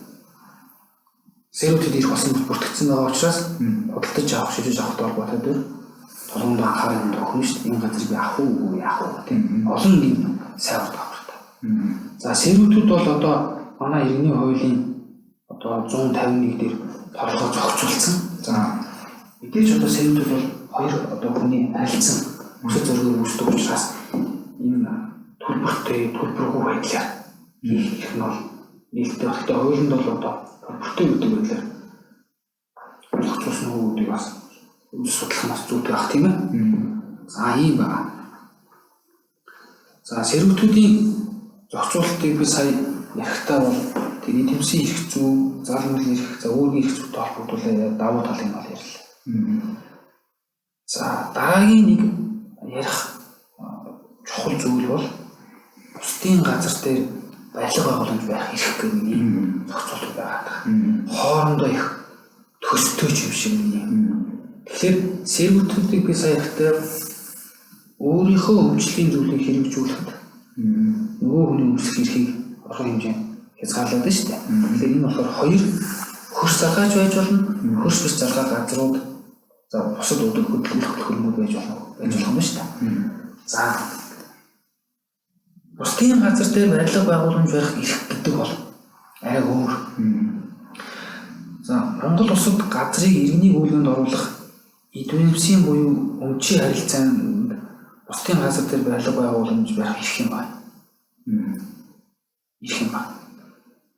сервитүүд ирэх болсон бүртгэгдсэн байгаа учраас худалдаж авах, шилжиж авахтай холбоотой дээр толгонд анхаарал нь өгнө шүү дээ. Энэ газрыг би авах уу, үгүй яах вэ тийм. Олон юм сайн урд авах хэрэгтэй. За сервитүүд бол одоо манай иргэний хуулийн одоо 151 дээр торлогоо зохицуулсан. За мэдээж одоо сервитүүд бол хоёр одоо хүний харилцан өсөж зөргөөр үүсдэг учраас энэ төлбөртэй, төлбөргүй байдлаар хийх нь бол нээлттэй. Гэхдээ хуулинд бол одоо төлбөртэй гэдэг байдлаар зохицуулсан уу гэдгийг бас судлах нь бас зүйтэй байх тийм ээ. За ийм байна. За сервитүүдийн зохицуулалтыг би сая ярихдаа бол тэр эдийн засгийн эрх зүй, зарлал эрх, за үүргийн эрх зүйтэй холбогдуулаад давуу талыг бол ярьлаа. За дараагийн нэг ярих чухал зүйл бол бусдын газар дээр барилга байгууламж байх эрх гэх нэг ийм зохицуулт байгаа. Хоорондоо их төстэй ч юм шиг нэг юм. Тэгэхээр сервитүүдийг би сая ихтэй өөрийнхөө өмчлөлийн зүйлийг хэрэгжүүлэхэд нөгөө хүний өмчлөх эрхийг тодорхой хэмжээнд хязгаарлаад байна шүү дээ. Тэгэхээр энэ болохоор хоёр хөрс залгаач байж болно, хөрс биш залгаа газрууд, за бусад удаг хөдөлгөх хөрөнгүүд байж болно юм шүү дээ. За бусдын газар дээр барилга байгууламж барих эрх гэдэг бол арай өөр. За Монгол улсад газрыг иргэний гүйлгээнд оруулах эдвэмсийн буюу өмчийн харилцаанд бусдын газар дээр барилга байгууламж барих эрх юм байна. Эрх юм байна.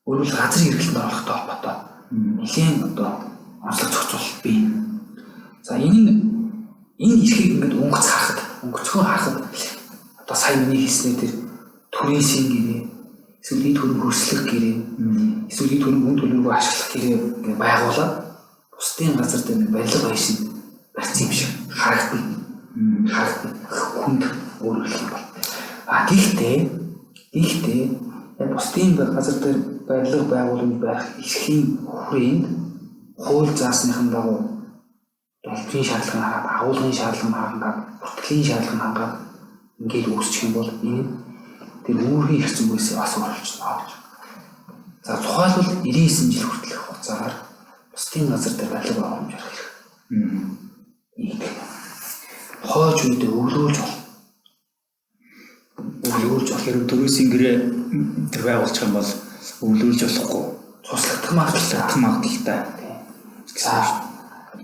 Өөрөөр газрын хэрэглэлд оруулахтай холбоотой нэлээн одоо онцлог зохицуулалт бий. За энэ нь энэ эрхийг ингээд өнгөц харахад, өнгөцхөн харахад одоо сая миний хэлснээр тэр түрээсийн гэрээ, эсвэл эд хөрөнгө хөрслөх гэрээ, эсвэл эд хөрөнгө үн төлөвлөгөө ашиглах гэрээ гэж байгуулад бусдын газар дээр нэг барилга байшин барьсан юм шиг харагдана. Харагдана. Хүнд өөрөөр хэлэх юм бол. А гэхдээ яг бусдын газар дээр барилга байгууламж байх эрхийн хүрээнд хууль заасныхан дагуу элбэрийн шаардлагыг хангаад, агуулгын шаардлагыг хангаад, бүртгэлийн шаардлагыг хангаад ингээд үүсчих юм бол энэ тэр үүргийн эрх зүйгээс бас өөрчлөлт гэж. За тухайлбал 99 жил хүртэлх хугацаагаар бусдын газар дээр барилга байгууламж барих эрх. Нийт. Хойч үедээ өвлөөлж бол. Өвлөөлж болохоор түрээсийн гэрээ тэр байгуулчих юм бол өвлөөлж болохгүй. Цуслагдах магадлалтай. За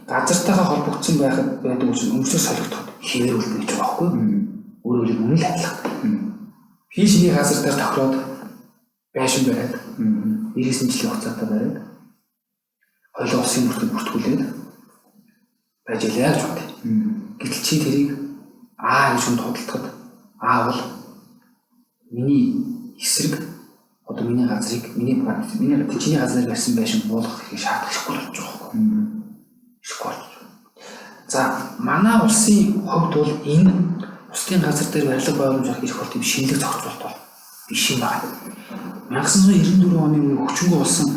газартайгаа холбогдсон байхад байдаг учраас өмчлөг солигдоход хэвээр үлдэнэ гэж байгаа байхгүй юу? Өөрөөр хэлбэл үнэн л адилхан. Би чиний газар дээр тохироод байшин бариад 99 жилийн хугацаатай бариад хоёулаа улсын бүртгэл бүртгүүлээд байж илээ гэж бодъё. Гэтэл чи тэрийг Аа гэж хүнд худалдахад Аа бол миний эсрэг одоо миний газрыг миний чиний газар барьсан байшин буулгах хэрэг шаардах хэрэггүй болж байгаа байхгүй юу? Хэрэггүй болж байна. За манай улсын хувьд бол энэ бусдын газар дээр барилга байгууламж авах эрх бол тийм шинэлэг зохицуулалт бол биш юм байна. 1994 оны үе хүчингүй болсон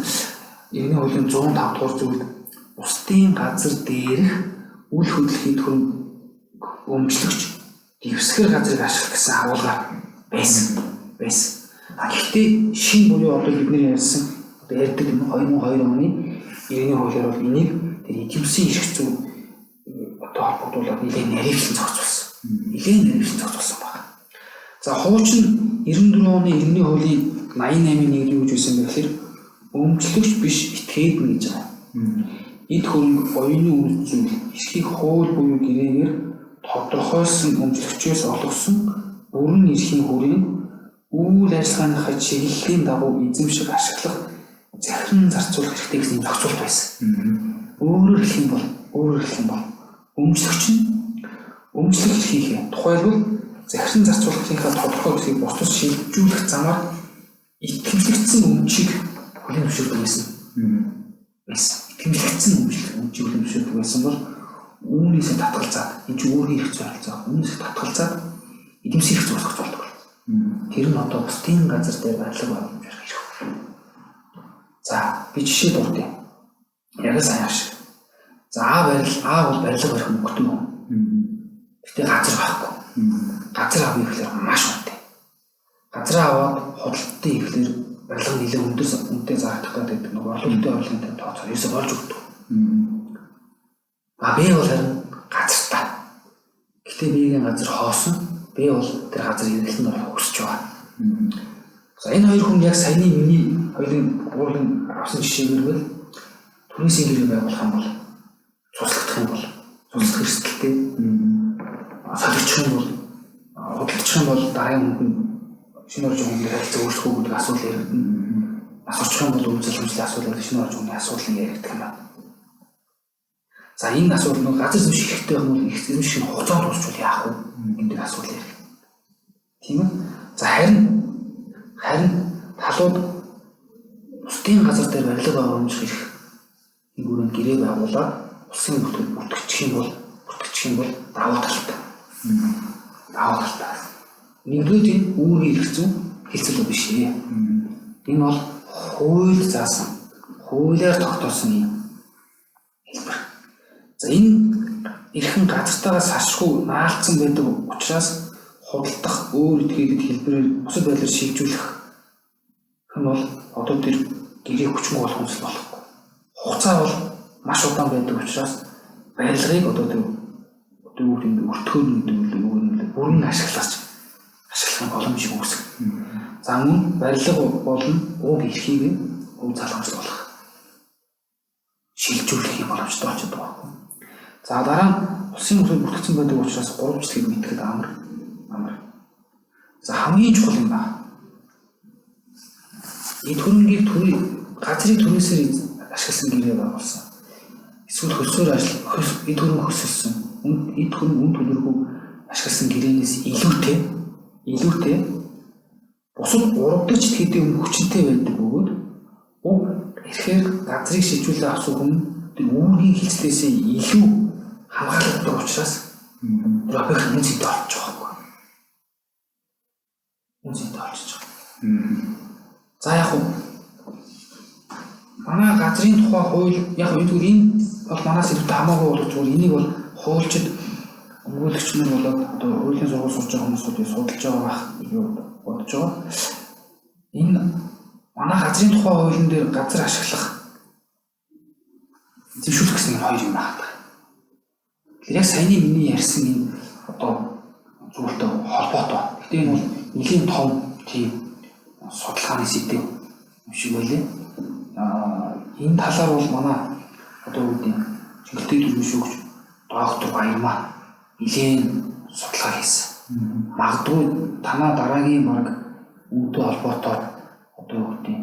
иргэний хуулийн 105 дугаар зүйлд бусдын газар дээрх үл хөдлөх хөрөнгө өмчлөгч дэвсгэр газрыг ашиглах гэсэн агуулга байсан. А гэхдээ шинэ буюу одоо бидний ярьсан одоо ярьдаг 2002 оны иргэний хуулиар бол энийг тэр эдийн эрх зүй одоо холбогдуулаад нэлээд наривчлан зохицуулсан. Нэлээд наривчлан зохицуулсан байна. За хуучин 94 оны иргэний хуулийн 88-ийн 1 юу гэж байсан бэ гэхээр өмчлөгч биш этгээд нь гэж байгаа. Эд хөрөнгө оюуны үнэт зүйл эрхийг хууль буюу гэрээгээр тодорхойлсон өмчлөгчөөс олгосон бүрэн эрхийн хүрээнд үйл ажиллагааныхаа чиглэлийн дагуу эзэмших, ашиглах, захиран зарцуулах хэрэгтэй гэсэн зохицуулт байсан. Өөрөөр хэлэх юм бол өмчлөгч нь өмчлөх эрхийнхээ тухайлбал захиран зарцуулахынхаа тодорхой хэсгийг бусдад шилжүүлэх замаар итгэмжлэгдсэн өмчийг хүлээн зөвшөөрдөг байсан. Итгэмжлэгдсэн өмчийг хүлээн зөвшөөрдөг байсан бол үүнээсээ татгалзаад энэ чинь өөрийн эрх зүй харилцаа. Үүнээсээ татгалзаад эдэмсийн эрх зүй зохицуулдаг. Тэр нь одоо бусдын газар дээр барилга байгууламж барих эрх. За би жишээ дурдъя. Яг л сайн шиг. За А бол барилга барих мөнгөтэй хүн. Гэтэ газар байхгүй. Газар авъя гэхээр маш үнэтэй. Газраа аваад худалдаа ирэхлээр барилга нэлээд өндөр үнэтэй зарагдах гэдэг нэг орлоготой орлогын тооцоо ерөөсөө болж өгдөг. А Б бол харин газартай. Гэтэ Б-ийн газар хоосон. Б бол тэр газар хэрэглэнд орох хүсэж байгаа. За энэ хоёр хүн яг саяны миний хоёрын гурван авсан жишээгээр бол түрээсийн гэрээ байгуулах юм бол цуслагдах юм бол цуслах эрсдэлтэй солигдчих юм бол худалдчих юм бол дараагийн хүн шинэ орж байгаа хүн харилцаа өөрчлөх үү гэдэг асуудал яригдана. Асуучих юм бол үйл залхамжлын асуудал шинэ орж байгаа асуудал ингэ яригдах юм байна. За энэ асуудал нэг газар эзэмших хэрэгтэй байх нь бол эзэмших нь хугацаанд дуусчвал яах вэ гэдэг асуудал яригдана. Тийм үү? За харин талууд бусдын газар дээр барилга байгууламжих эрх энэ бүрэн гэрээ байгуулад улсын бүртгэл бүртгэчих юм бол давуу талтай. Давуу талтай. Нэгдүгээр тийм үүргийн эрх зүй, хилцэл биш ээ. Энэ бол хууль заасан, хуулиар тогтоосон юм хэлбэр. За энэ эрхэн газартайгаа саршгүй наалцсан байдаг учраас худалдах өөр этгээдэд хэлбэрээр бусад байдлаар шилжүүлэх нь бол одоо тэр гэрээ хүчингүй болох хүсэл болохгүй. Хугацаа бол маш удаан байдаг учраас барилгыг одоо тэр одоо юу гэдэг нь өртгөөн гэдэг нь юу гэдэг нь бүрэн ашиглах боломжийг үүсгэх. За мөн барилга болон уг эрхийг уг залгамжлуулах, шилжүүлэх юм боломжтой болчиход байгаа байхгүй. За дараа нь улсын мөрөд бүртгэгдсэн байдаг учраас гуравчлалыг мэдэхэд амар. За хамгийн чухал юм байна. Эд хөрөнгийг төрийн газрыг түрээсээр ашигласан гэрээ байгуулсан. Эсвэл хөлсөөр ажил эд хөрөнгө хөсөлсөн. Эд хөрөнгө үн төлөргүй ашигласан гэрээнээс илүүтэй бусад 3 дахь читгэдийн өмнө хүчинтэй байдаг бөгөөд уг эрхээр газрыг шилжүүлээ авсан хүн тэр үүргийн хилцлээсээ илүү хамгаалагддаг учраас тэр объект үнэ цэнтэй болчих жоохгүй. Үнэ цэнтэй болчих жоох. За яг уу манай газрын тухай хууль яг энэ зүгээр энэ бол манаас илүүтэй хамаагүй болж зүгээр энийг бол хуульчид өмгөөлөгч нар болоод одоо хуулийн сургууль сурж байгаа хүмүүсүүд судалж байгаа байх гэж бодож байгаа. Энэ манай газрын тухай хуулийн дээр газар ашиглах эзэмшүүлэх гэсэн юм хоёр юм байна. Тэгэхээр яг саяны миний ярьсан энэ одоо зүйлтэй холбоотой. Гэтэ энэ бол нэлийн том тийм судалгааны сэдэв юм шиг байлээ. Энэ талаар бол манай одоо юу гэдэг Чингэлтэй төрийн шүүгч доктор Баярмаа нэлээн судалгаа хийсэн. Магадгүй танаа дараагийн баг үүнтэй холбоотой одоо юу гэдэг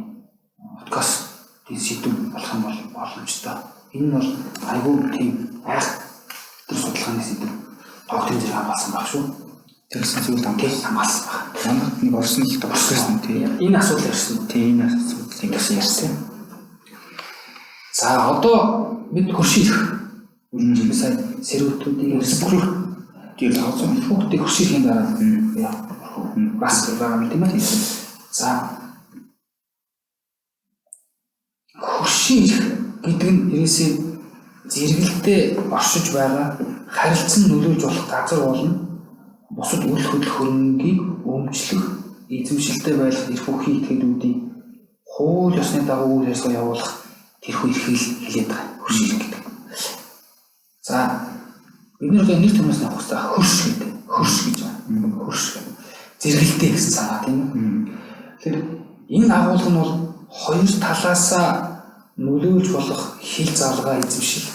подкастын сэдэв болох юм бол боломжтой. Энэ нь бол айгүй тийм айхтар судалгааны сэдэв. Докторийн зэрэг хамгаалсан баг шүү. Тэгсэн зүйл хамгаалсан баг. Манайд нэг орсон л орсон тийм. Энэ асуудал ярьсан. Тийм энэ асуудлыг бас ярьсан. За одоо бид хөрш ирэх. Би сая сэрүүтүүдийг ярьсан. Тэр бүгдийг хөрш ирэхийн дараа бас байгаа юм тийм ээ. За хөрш ирэх гэдэг нь ерөөсөө зэрэгэлдээ оршиж байгаа харилцан нөлөөлж болох газар болно. Бусад үл хөдлөх хөрөнгийг өмчлөх, эзэмшилтэй байх эрх бүхий этгээдүүдийн хууль ёсны дагуу үйл ажиллагаа явуулах тэрхүү эрхийг хэлээд байгаа. Хөрш ирэх гэдэг. За бид нэр одоо нэр төмөөс нь авах хэрэгтэй. Хөрш гэдэг. Хөрш гэж байна. Хөрш. Зэрэгэлдээ гэсэн санаа тийм үү? Тэгэхээр энэ агуулга нь бол хоёр талаасаа нөлөөлж болох хил залгаа эзэмшил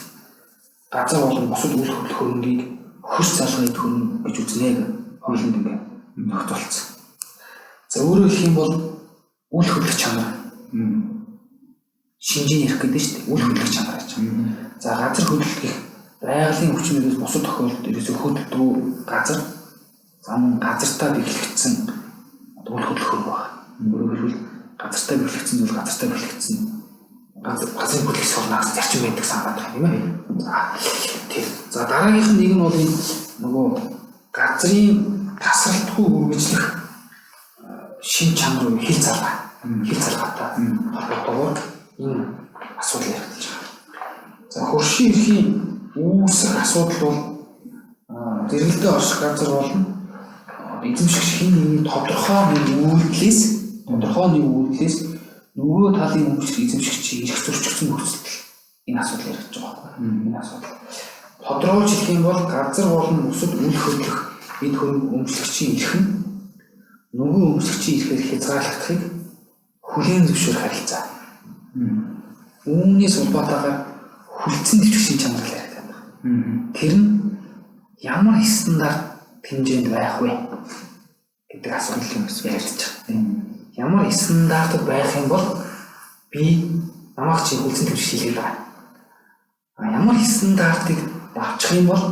газар болон бусад үл хөдлөх хөрөнгийг хөрш залгаа эд хөрөнгө гэж үзнэ гэх хуулинд ингээ нөхцөлсөн. За өөрөөр хэлэх юм бол үл хөдлөх чанар. Шинжийн эрх гэдэг шүү дээ. Үл хөдлөх чанар гэж. За газар хөдлөлт гэх байгалийн хүчнээс бусад тохиолдолд ерөөсөө хөдөлдөг газар. За мөн газартаа бэхлэгдсэн үл хөдлөх хөрөнгө байна. Өөрөөр хэлбэл газартаа бэхлэгдсэн зүйл газартаа бэхлэгдсэн газрын хөдлөх сурнаа гэсэн зарчим байдаг санаад байгаа юм ээ. За тийм. За дараагийнх нь нэг нь бол энэ нөгөө газрын тасралтгүй үргэлжлэх шин чанар уу хил залгаа. Хил залгаатай холбоотойгоор энэ асуудал яригдж байгаа. За хөршийн эрхийн үүсэх асуудал бол зэрэгэлдээ орших газар болно. Эзэмшигч хэн нэгний тодорхой нэг үйлдэлээс нөгөө талын өмчлөх эзэмшигчийн эрх зөрчигдсөн нөхцөлд энэ асуудал яригдж байгаа байхгүй. Энэ асуудал. Тодорхойлж хэлэх юм бол газар болон бусад үл хөдлөх эд хөрөнгө өмчлөгчийн эрх нь нөгөө өмчлөгчийн эрхээр хязгаарлагдахыг хүлээн зөвшөөрөх харилцаа. Үүнээс улбаатайгаар хүлцэн дэвших шин чанар яригдаад байна. Тэр нь ямар стандарт хэмжээнд байх вэ гэдэг асуудал юм яригдж байгаа. Ямар стандартад байх юм бол би намайг чи хүлцэн дэвших шилгээд байгаа. Ямар стандартыг давчих юм бол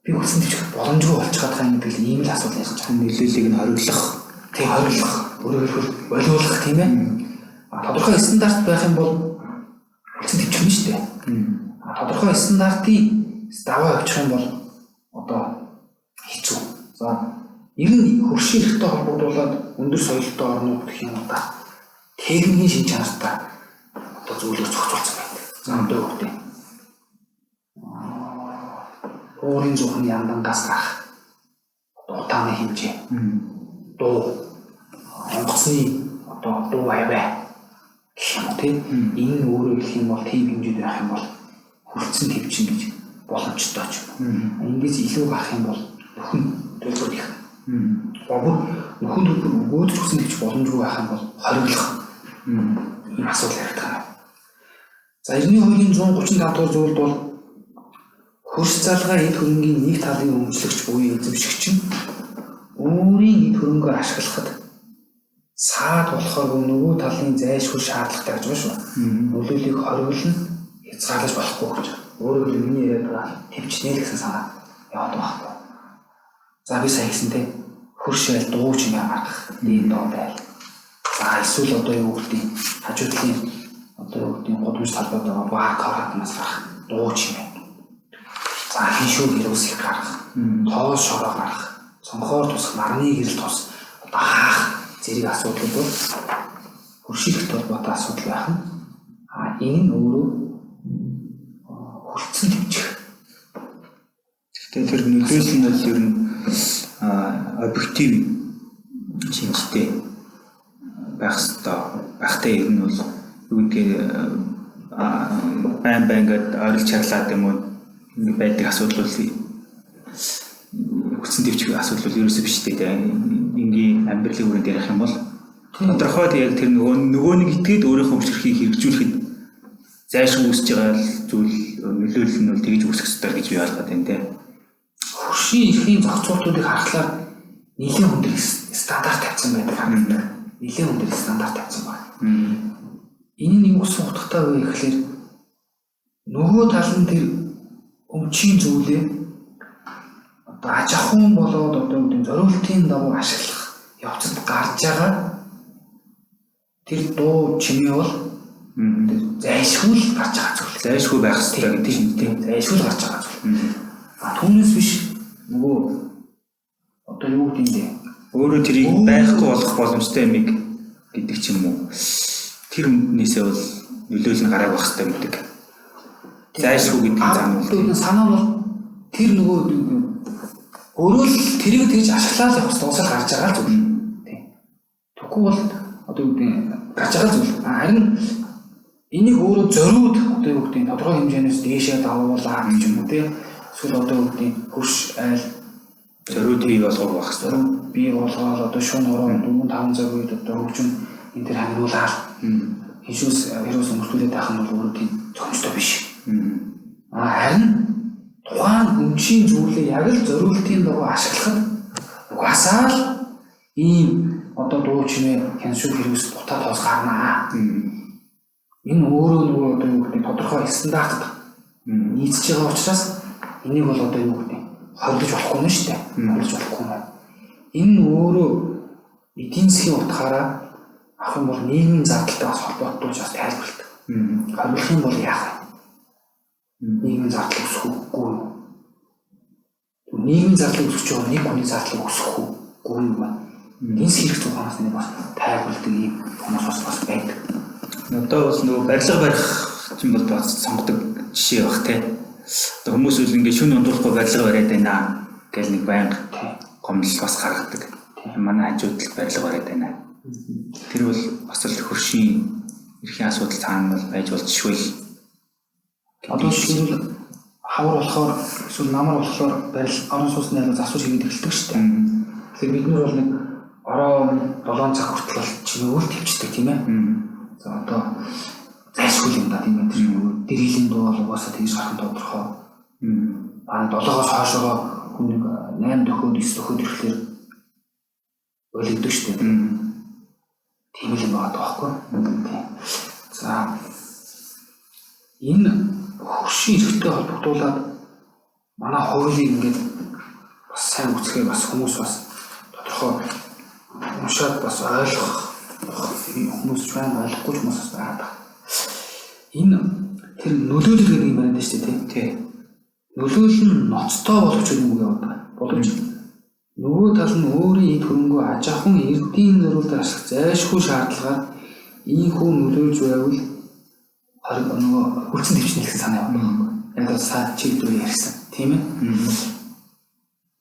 би хүлцэн дэвших боломжгүй болчих гээд байгаа юм гэдэг ийм л асуудал ярьж байгаа. Нөлөөллийг нь хориглох, тийм хориглох, өөрөөр хэлбэл болиулах тийм ээ. Тодорхой стандарт байх юм бол хүлцэн дэвших нь шүү дээ. Тодорхой стандартын даваа авчих юм бол одоо хэцүү. За Ер нь хөршийн эрхтэй холбогдуулаад өндөр соёлтой орнууд гэх юм уу да. Техникийн шин чанартай одоо зүйлээр зохицуулсан байдаг. За одоо юу гэдэг уурын зүхэн яндангаас гарах утааны хэмжээ, дуу, онгоцны одоо дуу авиа гэх юм уу тийм. Энэ нь өөрөөр хэлэх юм бол тийм хэмжээд байх юм бол хүрэлцэн төвчин гэж боломжтой ч юм уу. Эндээс илүү гарах юм бол нөхөн төлбөр их. Бобор нөхөн төлбөр өгөөд ч хүсэн төвч боломжгүй байх юм бол хориглох ийм асуудал яригдах юм. За эртний хуулийн 135 дугаар зүйлд бол хөрс залгаа эд хөрөнгийн нэг талын өмчлөгч буюу эзэмшигч нь өөрийн эд хөрөнгөө ашиглахад саад болохоор нөгөө талын зайлшгүй шаардлагатай гэж байна шүү. Нөлөөллийг хориглон хязгаарлаж болохгүй гэж. Өөрөөр хэлбэл миний яриад байгаа төвчнэ л гэсэн санаа яваад байгаа байхгүй. За би сая хэлсэн те хөрш айл дуу чимээ гаргах, дийн доо байл. За эсвэл одоо юу гэдгийг хажуу талын одоо юу гэдгийг гудамж талбайд байгаа бар каратнаас гарах дуу чимээ. За хиншүү вирус их гарах, тоос шороо гарах, цонхоор тусах нарны гэрэл тус одоо хаах зэрэг асуудлууд бол хөрших холбоотой асуудал байх нь. А энэ нь өөрөө хүлцэн төвчих. Гэхдээ тэр нөлөөлөл нь бол ер нь объектив шинжтэй байх ёстой. Байхтай ер нь бол юу гэдгийг байн байн ингээд ойролж чарлаад юм уу ингэ байдаг асуудал бол хүлцэн төвчих асуудал бол ерөөсөө биш дээ. Энгийн амьдралын хүрээнд ярих юм бол тодорхой яг тэр нөгөө нэг итгээд өөрийнхөө хүчрхийг хэрэгжүүлэхэд зайлшгүй үүсэж байгаа зүйл нөлөөлөл нь бол тэгж үүсэх ёстой гэж би ойлгоод байна те. Хөршийн эрхийн зохицуултуудыг харахлаар нэлээд өндөр стандарт тавьсан байдаг харагддаг. Нэлээд өндөр стандарт тавьсан байна. Энэ нь юу гэсэн утгатай вэ гэхлээр нөгөө тал нь тэр өмчийн зүйлээ одоо аж ахуйн болоод одоо юу гэдэг зориултын дагуу ашиглах явцад гарч байгаа тэр дуу чимээ бол зайлшгүй л гарч байгаа зүйл. Зайлшгүй байх ёстой гэдэг чинь тийм. Зайлшгүй л гарч байгаа зүйл. А түүнээс биш нөгөө одоо юу гэдэг юм бэ? Өөрөө тэрийг байхгүй болох боломжтой юмыг гэдэг ч юм уу. Тэр үнээсээ бол нөлөөлөл нь гарааг байх ёстой гэдэг. Зайлшгүй гэдэг зан үйл. Санаа нь бол тэр нөгөө өөрөө л тэрийг тэгж ашиглаад явах ёстой усаар гарч байгаа зүйл. Тийм. Тэгэхгүй бол одоо юу гэдэг гарч байгаа зүйл. Харин энийг өөрөө зориуд одоо юу гэдэг тодорхой хэмжээнээс дээшээ давуулаад ч юм уу тийм. Эсвэл одоо юу гэдэг хөрш айл зориуд бий болгох байх ёстой. Бий болгоод одоо шөнө ороо 4-5 цаг үед одоо хөгжим энэ төр хангуулаад хиншүүс хэрүүс өмөртүүлээд байх нь бол өөрөө тийм зохимжтой биш. Харин тухайн өмчийн зүйлээ яг л зориултын дагуу ашиглахад угаасаа л ийм одоо дуу чимээ хяншуу хэрүүс бутаа тоос гарнаа. Энэ өөрөө нөгөө одоо юу гэдэг тодорхой стандартад нийцэж байгаа учраас энийг бол одоо юу гэдэг хорлож болохгүй нь шүү дээ. Хорлож болохгүй юм. Энэ нь өөрөө эдийн засгийн утгаараа авах юм бол нийгмийн зардалтай бас холбоотой бас тайлбарладаг. Хорлох юм бол яах вэ? Нийгмийн зардал өсөх үгүй юу? Нийгмийн зардал өсөж байгаа нэг хүний зардал өсөх үгүй юу ба? Эдийн засгийн хэрэг тухайнаас нэг бас тайлбарладаг ийм хүмүүс бас байдаг. Одоо бас нөгөө барилга барих чинь бол бас сонгодог жишээ баг те. Одоо хүмүүс үл ингээд шүн ундуулахгүй барилга бариад байна гэл нэг байнга гомдол бас гаргадаг. Манай хажууд л барилга бариад байна. Тэр бол бас л хөршийн эрхийн асуудал цаана бол байж болчихгүй л. Одоо жишээлбэл хавар болохоор эсвэл намар болохоор барил орон сууцны аль засвар хийгээд эхэлдэг шүү дээ. Тэгэхээр бид нар бол нэг ороо 7 цаг хүртэл бол чимээгүй л төвчдөг тийм ээ. За одоо зайлшгүй юм да тийм ээ. Тэр нөгөө дэргэлийн дуу бол угаасаа тэгж гарах нь тодорхой. Аа 7-оос хойшоогоо хүн нэг 8 дөхөөд 9 дөхөөд ирэхлээр ойлгодог шүү дээ. Тийм л юм байгаа байхгүй. Тийм. За энэ хөршийн эрхтэй холбогдуулаад манай хуулийг ингээд бас сайн үзэхээр бас хүмүүс бас тодорхой уншаад бас ойлгох хүмүүс ч байна, ойлгохгүй ч хүмүүс бас байгаа даа. Энэ тэр нөлөөлөл гэдэг юм байна шүү дээ, тий. Нөлөөлөл нь ноцтой боловч гэдэг үг яваад байгаа. Боловч Нөгөө тал нь өөрийн эд хөрөнгөө аж ахуйн эрдийн зориулт ашиглах зайлшгүй шаардлагаар ийхүү нөлөөлж байвал нөгөө хүлцэн төвчнө гэсэн санаа яваад байгаа юм. Яг л саа чиг дүр ярьсан, тийм ээ.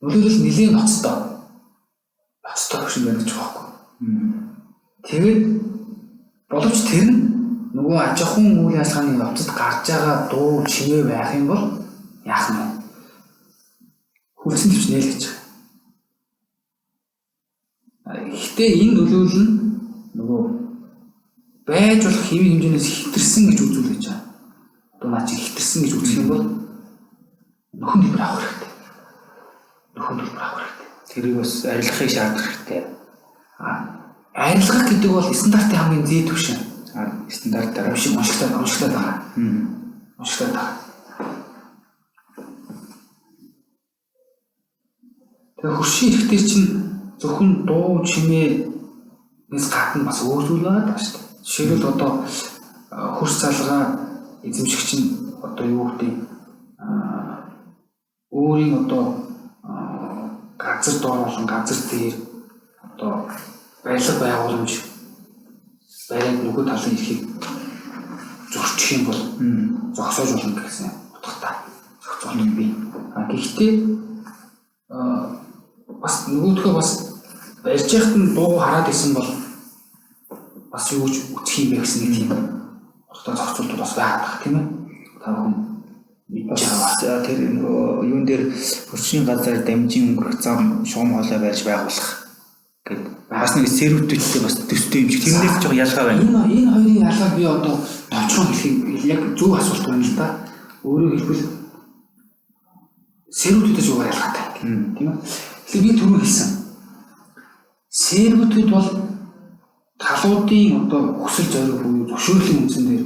Нөлөөлөл нэлээд ноцтой. Ноцтой төвшин байна гэж байгаа байхгүй. Тэгээд боловч тэр нь нөгөө аж ахуйн үйл ажиллагааны явцад гарч байгаа дуу чимээ байх юм бол яах нь вэ? Хүлцэн төвчнө л гэж байгаа. Гэхдээ энэ нөлөөлөл нь нөгөө байж болох хэвийн хэмжээнээс хэтэрсэн гэж үзүүлж байгаа. Одоо наа чи хэтэрсэн гэж үзэх юм бол нөхөн төлбөр авах хэрэгтэй. Нөхөн төлбөр авах хэрэгтэй. Тэрийг бас арилгахыг шаардах хэрэгтэй. Арилгах гэдэг бол стандартын хамгийн зээ түвшин. Стандартаар уншигтаад байгаа. Уншигтаад байгаа. Тэгээ хөршийн эрх дээр чинь зөвхөн дуу чимээнээс гадна бас өөр зүйл байгаа шүү дээ. Жишээлбэл одоо хөрс залгаа эзэмшигч нь одоо юу гэдэг өөрийн одоо газар доор болон газар дээр одоо барилга байгууламж бариад нөгөө талын эрхийг зөрчих юм бол зогсоож болно гэсэн утгатай зохицуулт бий. Гэхдээ бас нөгөөдхөө бас барьж яхад нь дууг хараад исэн бол бас юу гэж үтх юм бэ гэсэн нэг тийм утгатай зохицуулт бас байгаа тийм ээ. Та бүхэн мэдж байгаа. Тэр нөгөө юун дээр хөршийн газар дамжин өнгөрөх зам шугам хоолой барьж байгуулах гэдэг бас нэг сервитүүдтэй бас төстэй юм шиг тэрнээс жоох ялгаа байна. Энэ хоёрын ялгааг би одоо товчхон хэлэхийг яг зөв асуулт байна л да. Өөрөөр хэлбэл сервитүүдээс юугаар ялгаатай тийм ээ. Тэгэхээр би түрүү хэлсэн. Сервитүүд бол талуудын одоо хүсэл зориг буюу зөвшөөрлийн үндсэн дээр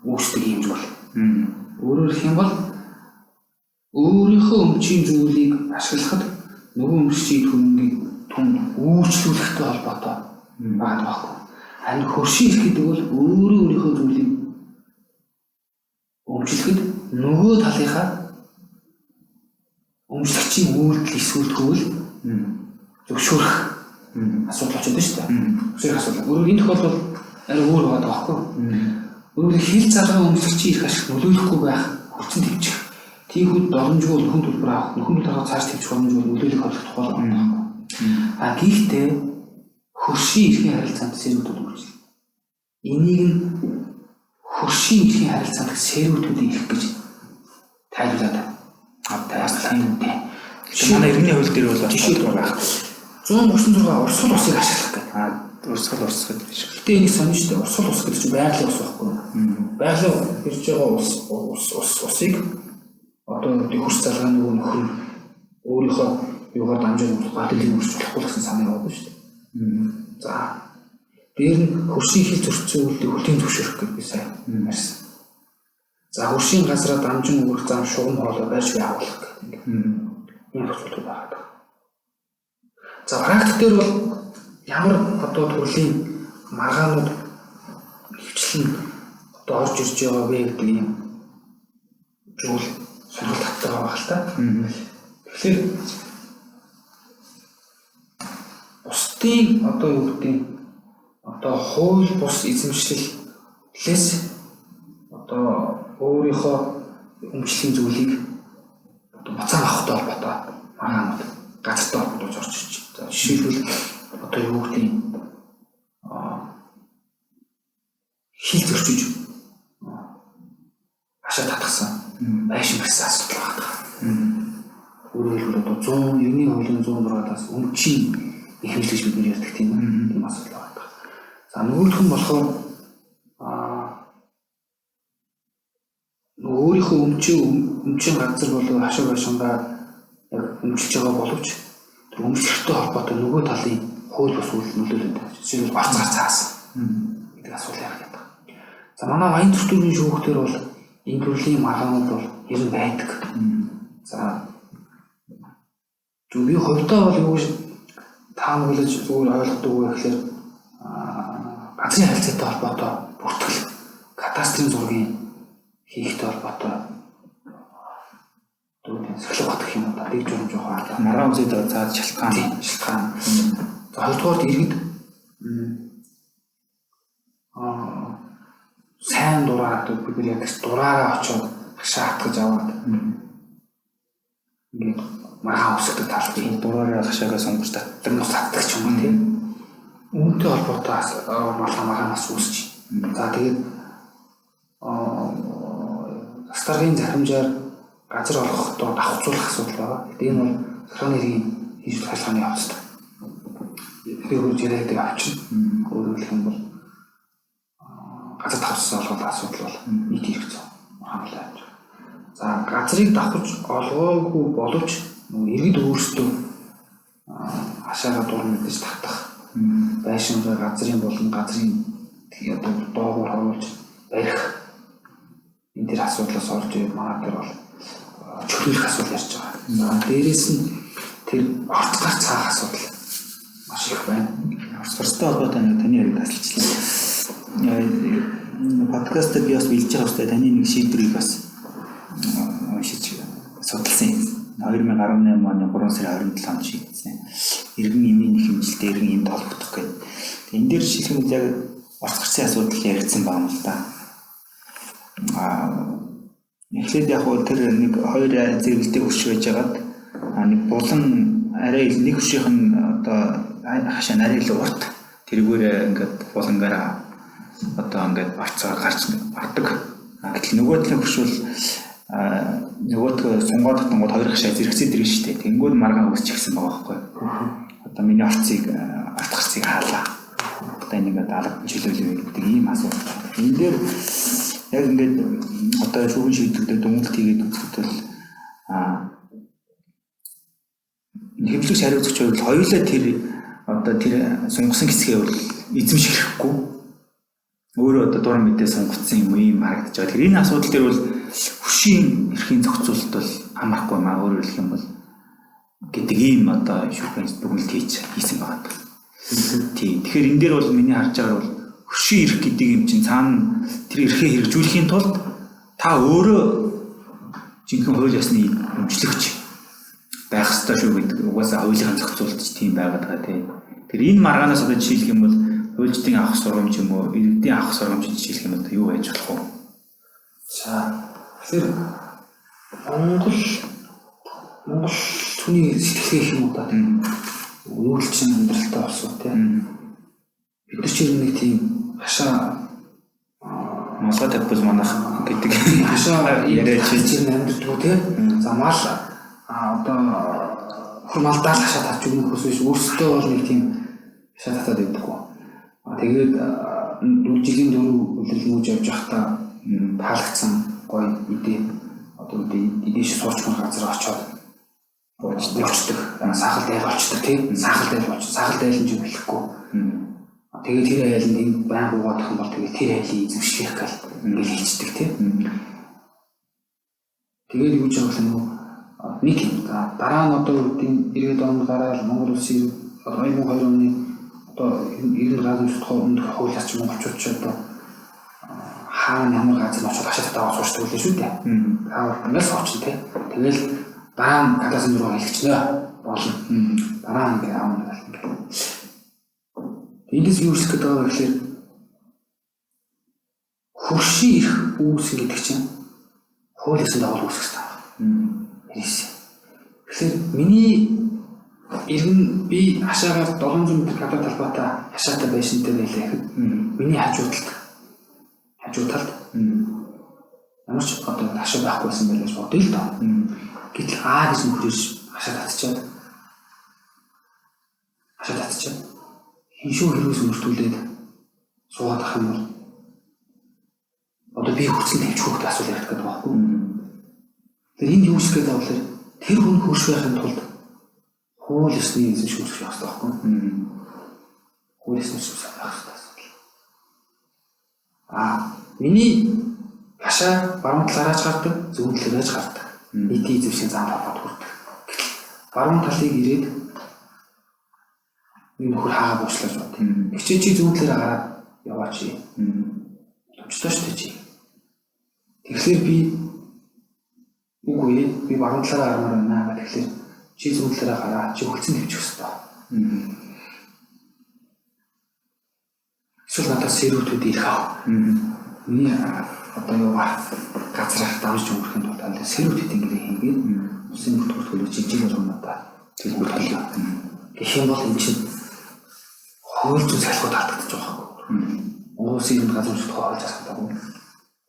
үүсдэг юм зүйл. Өөрөөр хэлэх юм бол өөрийнхөө өмчийн зүйлийг ашиглахад нөгөө өмчийн хөрөнгийг түнд үйлчлүүлэхтэй холбоотой байгаа байхгүй. Харин хөршийн эрх гэдэг бол өөрөө өөрийнхөө зүйлийг өмчлөхөд нөгөө талынхаа өмчлөгчийн үйлдэл эсвэл төвөл зөвшөөрөх асуудал болчиход байна шүү дээ. Зөвшөөрөх асуудал. Өөрөөр энэ тохиолдолд арай өөр байгаа байхгүй. Өөрөөр хил залгаа өмчлөгчийн эрх ашиг нөлөөлөхгүй байх, хүлцэн төвчих. Тийхүүд боломжгүй нөхөн төлбөр авах, нөхөн төлбөр авах цааш төвчих боломжгүй нөлөөлөх орлох тухай байгаа байхгүй. Гэхдээ хөршийн эрхийн харилцаанд сервитүүд үйлчлэнэ. Энийг нь хөршийн эрхийн харилцаанд сервитүүдийн эрх гэж тайлбарлаад байна. Тийм үү. Манай иргэний хууль дээр бол тодорхой байхгүй. 136 урсгал усыг ашиглах гэдэг. Урсгал ус гэдэг шиг. Гэтэ энийг сонин шүү дээ. Урсгал ус гэдэг чинь байгалийн ус байхгүй юу? Байгалийн ирж байгаа ус усыг одоо хөрс залгаа нөгөө нөхөр өөрийнхөө юугаар дамжаад гадрын өрч болохгүй гэсэн санаа яваад байна шүү дээ. За дээр нь хөршийн хил зөрчсөн үйлдэл хөлийн зөвшөөрөх гэж би сайн ярьсан. За хөршийн газраа дамжин өнгөрөх зам шугам хоолой барьж байгуулах гэдэг ийм асуудал байгаа. За практик дээр бол ямар одоо төрлийн маргаанууд хвчлэн одоо орж ирж байгаа вэ гэдэг ийм зүйл сонирхол татдаг байгаа л та. Тэгэхээр бусдын одоо юу гэдэг одоо хууль бус эзэмшлэлээс одоо өөрийнхөө өмчлөлийн зүйлийг одоо буцаан авахтай холбоотой маргаанууд газартай холбоотой орж ирж байна. За жишээлбэл одоо юу гэдэг хил зөрчиж хашаа татгсан байшин барьсан асуудал байгаа. Өөрөөр хэлбэл одоо 190-ийн хуулийн 106-аас өмчийн эрхэмлэл гэж бид нэр ярьдаг тийм үү? Тийм асуудал байгаа. За нөгөөх нь болохоор нөгөө өөрийнхөө өмчийн газар болов хашаа байшингаа яг өмчилж байгаа боловч тэр өмчлөлттэй холбоотой нөгөө талын хууль бус үйлдэл нөлөөлөд байна. Жишээлбэл орц гар цаасан гэдэг асуудал яригдаад байна. За манай Баян зүтгүүрийн шүүхтэр бол энэ төрлийн маргаанууд бол ер нь байдаг. За би хувьдаа бол юу гэж таамаглаж зүгээр ойлгодог вэ гэхээр газрын харилцаатай холбоотой бүртгэл, кадастрын зургийн хийхтэй холбоотой Одоо сахилга бат гэх юм уу да. Дэг журам жоохон алдаа. Маргаан үзээд байгаа цаад шалтгаан. Шалтгаан. За хоёрдугаар иргэд сайн дураа бид нар яг дураараа очиод хашаа хатгаж аваад ингээд маргаан өсгдөг тал бий. Дураараа хашаагаа сонгож татдаг. Татдаг ч юм уу тийм. Үүнтэй холбоотой маргаанаас үүсэж. За тэгээд засдаргын захирамжаар газар олгохдоо давхцуулах асуудал байгаа. Гэтэ энэ бол захиргааны хэргийн хийжүүлэх ажиллагааны явцад. Тэр хөрж яриад авчирна. Өөрөөр хэлэх юм бол газар давхцсан олгох асуудал бол нийт эрх зүйн хамгаалал авч. За газрыг давхж олгоогүй боловч нөгөө иргэд өөрсдөө хашаага дур мэдэж татах байшингаа газрын болон газрын одоо доогуур оруулж барих энэ төр асуудлаас олж ирээд манай дээр бол чөлөөлөх асуудал ярьж байгаа. За дээрээс нь тэр орц гар цаах асуудал маш их байна. Орц гарцтай холбоотой нэг таны яриг тасалчлаа. Подкастт би бас бэлдэж байгаа хэвээр таны нэг шийдвэрийг бас уншиж судалсан юм. 2018 оны 3 сарын 27-нд шийдсэн. Иргэн эмийн хэмжилтэй иргэн эмд холбогдох гэдэг. Энэ дээр жишээлх юм бол яг орц гарцын асуудал яригдсан байгаа юм л да. Эхлээд яг бол тэр нэг хоёр зэрэгэлтэй хөрш байжгаад нэг булан арай ил нэг хөршийнх нь одоо хашаа арай илүү урт тэрүүгээр ингээд булангаараа одоо ингээд орцоор гарч ордог. Гэтэл нөгөө талын хөрш бол нөгөөдгөө сунгаад татангууд хоёр хашаа зэрэгцээд ирнэ шүү дээ. Тэнгүүд маргаан үүсч гисэн байгаа байхгүй. Одоо миний орцыг орт гарцыг хаалаа. Одоо энэ ингээд алга чөлөөлөв гэдэг ийм асуудал. Энэ дээр яг ингээд одоо шүүхэн шийдвэрдээ дүнэлт хийгээд үзэхэд бол хэвлэгч хариуцагч бол хоёулаа тэр одоо тэр сунгасан хэсгээ бол эзэмшихгүй өөрөө одоо дур мэдээ сунгацсан юм ийм харагдаж байгаа. Тэр энэ асуудал дээр бол хөшийн эрхийн зохицуулалт бол амархгүй юм аа. Өөрөөр хэлэх юм бол гэдэг ийм одоо шүүхэн дүнэлт хийсэн байгаа. Тий. Тэгэхээр энэ дээр бол миний харж байгаагаар бол хөшийн эрх гэдэг юм чинь цаана тэр эрхээ хэрэгжүүлэхийн тулд та өөрөө жинхэнэ хууль ёсны өмчлөгч байх ёстой шүү гэдэг угаасаа хуулийн зохицуулалт ч тийм байгаад байгаа тий. Тэр энэ маргаанаас одоо жишээлх юм бол хуульчдын авах сургамж юм уу, иргэдийн авах сургамж жишээлх юм бол юу байж болох вэ? За тэгэхээр Монгол түүний сэтгэлгээ гэх юм уу та тийм нүүдэлчин амьдралтай болсон тий. Бид нар ч нэг тийм хашаа малгай тавьбал манах гэдэг хашаа яриа чиж амьдрдгүү тий. За мал одоо хөр малдаа л хашаа татж өгнөх ус биш өөрсдөө бол нэг тийм хашаа татаад байдаггүй. Тэгээд жилийн дөрөв үлрэл нүүж явж байхдаа таалагдсан гоё идэ одоо идэж суучмар газар очоод буучдаг. Сахал дайл болчдөг тий. Сахал дайл болч. Сахал дайл нь ч бэлэхгүй. Тэгээд тэр айланд энэ байн буугаадах юм бол тэгээд тэр айлын эзэмшлэх гал ингээл хийчдэг тий. Тэгээд юу ч юм бол нөгөө нэг юм. За дараа нь одоо үдийн 90-ад онд гараад Монгол улсын 2002 оны одоо 90 газар зүтгэх өмнөх хуулиас ч монголчууд ч одоо хаана ямар газар очоод хашаа татаа суучдаг үлээ шүү дээ. Таавал ингээл суучин тий. Тэгэл дараа нь гадаасан руу хэлчихнэ болно. Дараа нь ингээ аавна гал ингээ. Эндээс юу хэлэх гээд байгаа вэ гэхээр хөршийн эрх үүсэн гэдэг чинь хууль ёсны дагуу үүсэх хэрэгтэй байна. Тэгэхээр миний иргэн би хашаагаар 700 м квадрат талбайтай хашаатай байшинтай байлаа гэхэд миний хажуу талд ямар ч одоо хашаа байхгүй байсан байлаа гэж бодъё л доо. Гэтэл Аа гэж нөхөр ирж хашаа татчаад хиншүү хэрвээс мөртүүлээд суугаад ах юм бол одоо би хүчин тавьчих гэдэг асуулт ярих гэдэг байхгүй. Тэгэхээр энд юу шиг гэдэг вэ? Тэр хүн хөрш байхын тулд хууль ёсны эзэмших үүсгэх хэрэгтэй байхгүй. Хууль ёсны эзэмших байх хэрэгтэй асуудал. Миний хашаа баруун талаараач гардаг, зүүн талаараач гардаг. Нийтийн эзэмшлийн зам талбайд хүрдэг. Гэтэл баруун талыг ирээд нэг нөхөр хаагаа буучлаж бод. Хичээ чи зүүн талаараа гараад яваач. Томчтой шүү дээ чи. Тэгэхээр би Үгүй би баруун талаараа гармаар байна. Тэгэхээр чи зүүн талаараа гараа. Чи хөлцөн төвчих ёстой. Эсвэл надад сэрүүтүүд ирэх аа. Миний одоо юу газраар давж өнгөрөхийн тулд сэрүүтэд ингэ хийгээд усын бүртгэл төлөө жижиг болгоно надад төлбөр төлөө. Гэх юм бол эн чинь хууль зүйн салхиуд алдагдчих байгаа байхгүй. Монгол Улсын эрхэм газар үйлчлэх тухай хууль засагдаагүй.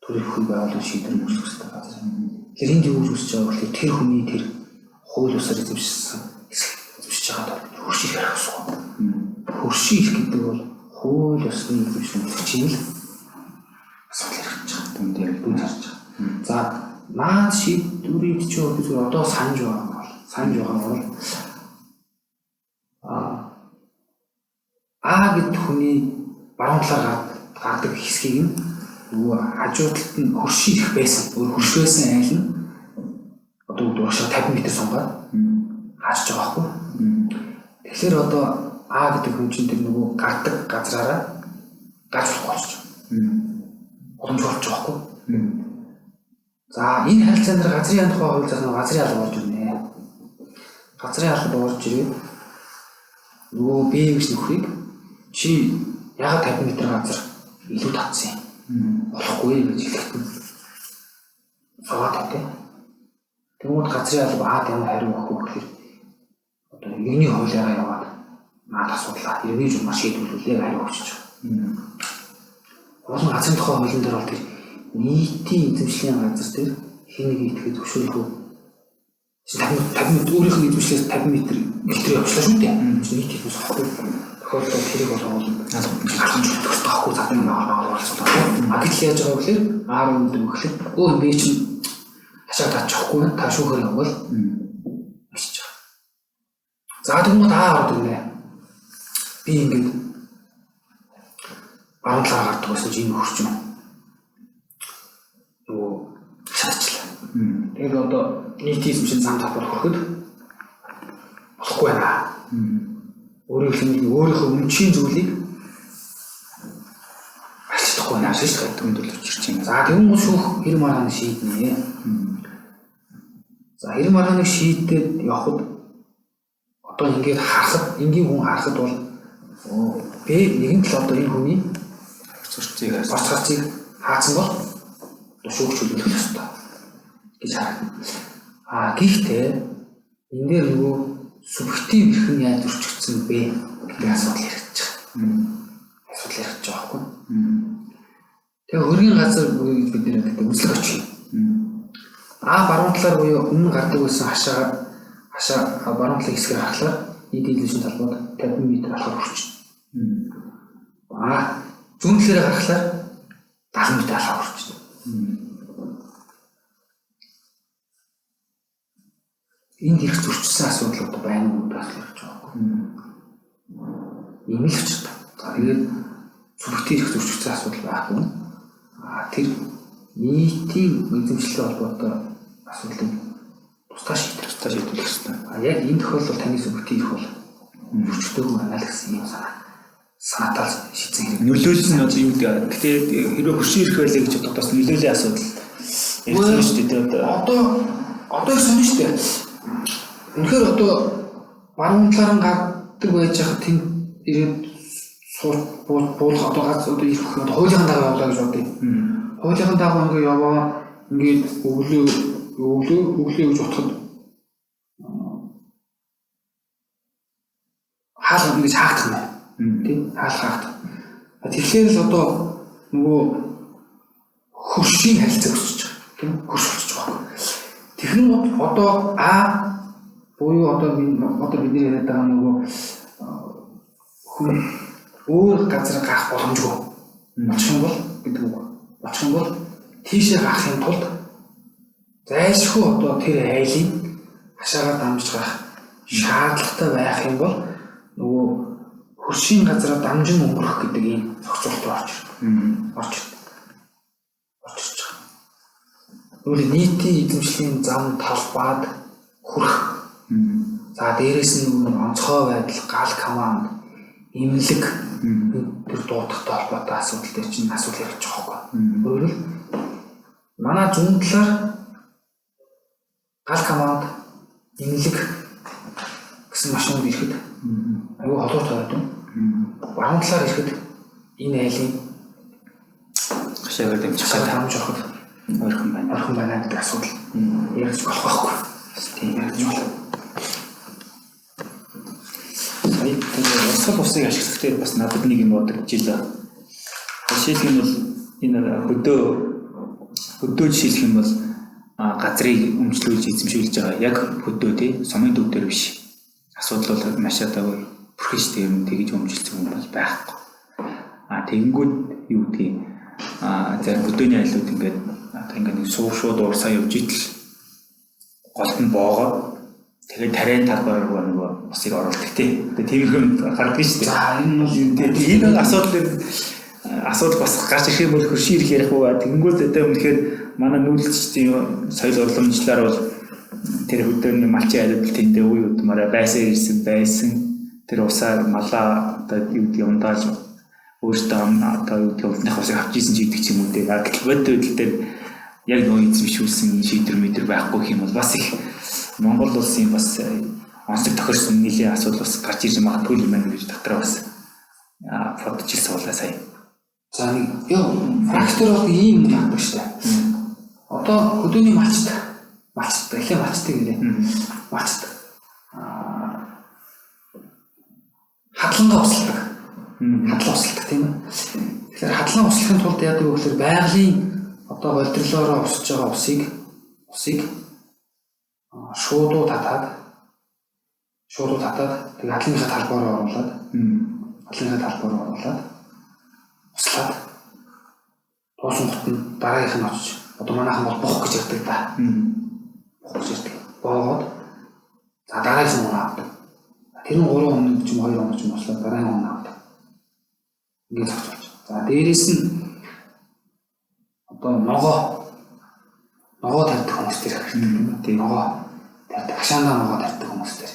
Төрийн бүхий байгууллагын шийдвэр үйлчлэх ёстой газар. Тэгэхээр энд юу гэж үсэж байгаа вэ гэхээр тэр хүний тэр хууль ёсоор эзэмшсэн эзэмшиж байгаа тул хөрш ирэх байх ёсгүй. Хөрш ирэх гэдэг бол хууль ёсны эзэмшил чинь л асуудал яригдж байгаа. Дүн дээр дүн харж байгаа. За наад шийдвэрийг чи би зүгээр одоо санаж байгаа юм бол санаж байгаа бол А гэд хүний баруун талаар гардаг хэсгийг нь нөгөө хажуу талд нь хөрш ирэх байсан. Өөр хөрш байсан айл нь одоо урагшаа 50 м сунгаад хаажж байгаа байхгүй. Тэгэхээр одоо А гэдэг хүн чинь тэр нөгөө гардаг газраараа гарч болохгүй болчих. Боломжгүй болчих байхгүй. За энэ харилцаан дээр газрын яан тухай хууль засан газрын алба орж ирнэ. Газрын алба орж ирээд нөгөө Б гэж нөхрийг чи яагаад 50 м газар илүү татсан юм? Болохгүй гэж хэлэхэд нь суугаад тавьтай. Тэгмүүд газрын алба Ад ямар хариу өгөх вэ гэхээр одоо иргэний хуулиараа яваад наад асуудлаа иргэний журмаар шийдвэрлүүлээ хариу өгч байгаа. Уул нь газрын тухай хуулийн дээр бол тэр нийтийн эзэмшлийн газар дээр хэн нэг итгэхэд зөвшөөрөлгүй 50 50 өөрийнх нь эзэмшлээс 50 м гэлтэр явуулчлаа шүү дээ. Нийт эзэмших байхгүй. Тохиолдолд тэрийг бол алгамж өгөх ёстой байхгүй задын байгууллага асуудал. А гэтэл яаж байгаа вэ гэхээр R гэдэг гэхлээр өө би чинь хашаа татчихгүй байна. Та шүүхээр явбал бичиж байгаа. За тэгмүүд А орд ирнэ. Би ингээд баруун талаар гардаг байсан чинь энэ хөрч юм. Нөгөө шатчлаа. Тэгээд одоо нийтийн эзэмшин зам талбар хөрөхөд болохгүй байна. Өөрийнх нь өөрийнхөө өмчийн зүйлийг аль чадахгүй байна шүү дээ. Түнд бол учирч юм. За тэгвэл шүүх хэрэг маргааны шийднэ. За хэрэг маргааныг шийдээд явхад одоо ингээд харахад энгийн хүн харахад бол Б нэгэн тал одоо энэ хүний орц гарцыг хаацсан бол шүүх чөлөөлөх ёстой гэж харагдана. А гэхдээ энэ дээр нөгөө субъектив эрх нь яаж зөрчигдсөн бэ гэдэг асуудал яригдчих байгаа. Асуудал яригдчих байгаа байхгүй. Тэгээ хөргийн газар буюу гэж бид нэр гэдэг үзлэг очих. А баруун талаар буюу өмнө гардаг байсан хашаа баруун талын хэсгээр харахаар нийт эзэмшин талбайд 50 м алхаар хүрчнэ. А зүүн талаараа гарахлаар 70 м алхаар хүрчнэ. Энд ирэх зөрчилсөн асуудал одоо байна уу гэдэг асуудал ярьж байгаа байхгүй. Ийм л учиртай. За тэгээд субъектив эрх зөрчигдсөн асуудал байхгүй. А тэр нийтийн эзэмшилтэй холбоотой асуудлыг тусдаа шийдвэрлэх ёстой. А яг энэ тохиолдолд таны субъектив эрх бол зөрчигдөөгүй байна л гэсэн юм санаатай шийдсэн хэрэг. Нөлөөлөл нь одоо юу гэдэг. Гэтэ хэрвээ хөршин ирэх байлаа гэж бодоход бас нөлөөлийн асуудал ярьсан шүү дээ. Одоо их сонин шүү дээ. Үнэхээр одоо баруун талаар нь гардаг байж хахад тэнд ирээд буулах одоо гац одоо ирэх одоо хуулийн дагуу явлаа гэж бодъё. Хуулийн дагуу ингээ яваа ингээд өглөө гэж бодоход хаал ингэж хаагдах юм. Тий? Хаал хаагдах. Тэгэхээр л одоо нөгөө хөршийн харилцаа өсөж байгаа. Тийм хөрш болчих байгаа. Тэгхэн одоо А буюу одоо бидний яриад байгаа нөгөө хүн өөр газар гарах боломжгүй. Очих юм бол гэдэг үг. Очих юм бол тийшээ гарахын тулд зайлшгүй одоо тэр айлын хашаагаар дамжиж гарах шаардлагатай байх юм бол нөгөө хөршийн газараа дамжин өнгөрөх гэдэг ийм зохицуулалт орж ирнэ. Орж ирж байгаа. Тэгвэл нийтийн эзэмшлийн зам талбайд хүрэх. За дээрээс нь нөгөө онцгой байдал, гал команд, имлэг тэр дуудахтай холбоотой асуудал дээр чинь асуудал яригдчих واخгүй. Өөрөөр манай зүүн талаар Гал команд, инэлэг гэсэн машинууд ирэхэд аюу холуур тойрдог. Баруун талаар ирэхэд энэ айлын гашаагаар дамжих дамж ороход ойрхон байна. Ойрхон байна гэдэг асуудал ярьж болох байхгүй. Тийм ярьж болох. Сая тэр урсгал усыг ашиглах дээр бас надад нэг юм бодогдож илээ. Жишээлх юм бол энэ хөдөө жишээлх юм бол газрыг өмчлүүлж эзэмшүүлж байгаа яг хөдөө тий сумын төв дээр биш. Асуудал бол маш одоо бүрхэн шүү дээ, юм тэгж өмжилсөн хүн бол байхгүй. Тэгэнгүүт юу гэдгийг зарим хөдөөний айлууд ингээд одоо ингээд нэг шууд уурсаа явж идэл голд нь боогоод тэгээд тариан талбар руу нөгөө усыг оруулдаг тий. Тэгээ тиймэрхүү юм гардаг шүү дээ. За энэ бол энэ асуудал бас гарч ирэх юм бол хөршийн ирэх ярих уу. Тэгэнгүүт одоо үнэхээр манай нүүдэлчдийн соёл уламжлалаар бол тэр хөдөөний малчин айлууд тэндээ үе удмаараа байсаар ирсэн байсан. Тэр усаар малаа одоо юу гэдгийг ундааж өөртөө одоо юу гэдгийг урдных усыг авч исэн ч гэдэг ч юм уу дээ. Гэтэл бодит байдал дээр яг нөгөө эзэмшүүлсэн шийдвэр мэдэр байхгүй юм бол бас их Монгол улсын бас онцлог тохирсон нэлийн асуудал бас гарч ирж магадгүй юм байна гэж дотроо бас бодож суулаа сая. За нэг ёо фактор бол ийм юм байдаг шүү дээ. Одоо хөдөөний малчт эхлээ малчтыг нэрээ. Малчт хадлангаа усалдаг. Хадлан усалдаг тийм ээ. Тэгэхээр хадлан услахын тулд яадаг вэ гэхээр байгалийн одоо голдролоороо усж байгаа усыг шуудуу татаад тэгээ хадлынхаа талбараа оруулаад услаад дуусан гот нь дараагийнх нь очиж одоо манайхан бол бух гэж ярьдаг да. Бух гэж ярьдаг. Боогоод за дараагийнх нь авдаг. Тэр нь 3 хоног ч юм 2 хоног ч юм услаад дараагийн хоног авдаг. Ингээд зохицуулж. За дээрээс нь одоо ногоо тарьдаг хүмүүс төр хэрэгтэй. Тийм ногоо тарьдаг. Хашаандаа ногоо тарьдаг хүмүүс төр.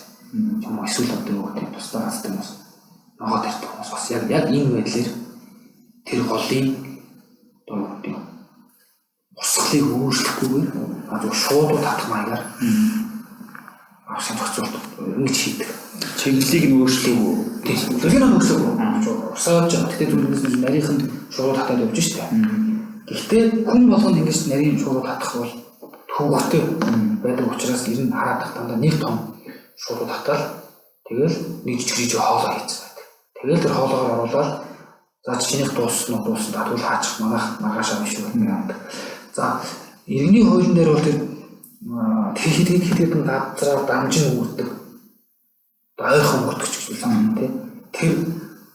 Юм эсвэл одоо юу гэдэг тусдаа газар хүмүүс ногоо тарьдаг хүмүүс бас яг энэ байдлаар тэр голын одоо юу гэдэг урсгалыг өөрчлөхгүйгээр зөв шуудуу татах маягаар авсан зохицуулт ингэж хийдэг. Чиглэлийг нь өөрчлөөгүй. Тийм. Чиглэлийг нь өөрчлөөгүй. Урсгааж байгаа. Гэхдээ зүрхнээс нь нарийнханд шуудуу татаад явж штэ. Гэхдээ хүн болгонд ингэж нарийн шуудуу татах бол төвөгтэй байдаг учраас ер нь хараад тах дандаа нэг том шуудуу татаал тэгэл нэг жижиг хоолой хийцэн байдаг. Тэгэл тэр хоолоогоор оруулаад за чинийх дууссан уу дууссан татвал хаачих манайх маргаашаа биш үү гэдэг. За иргэний хуулийн дээр бол тэр хэд газраар дамжин өгдөг. Ойрхон өгдөг ч гэж байна тийм. Тэр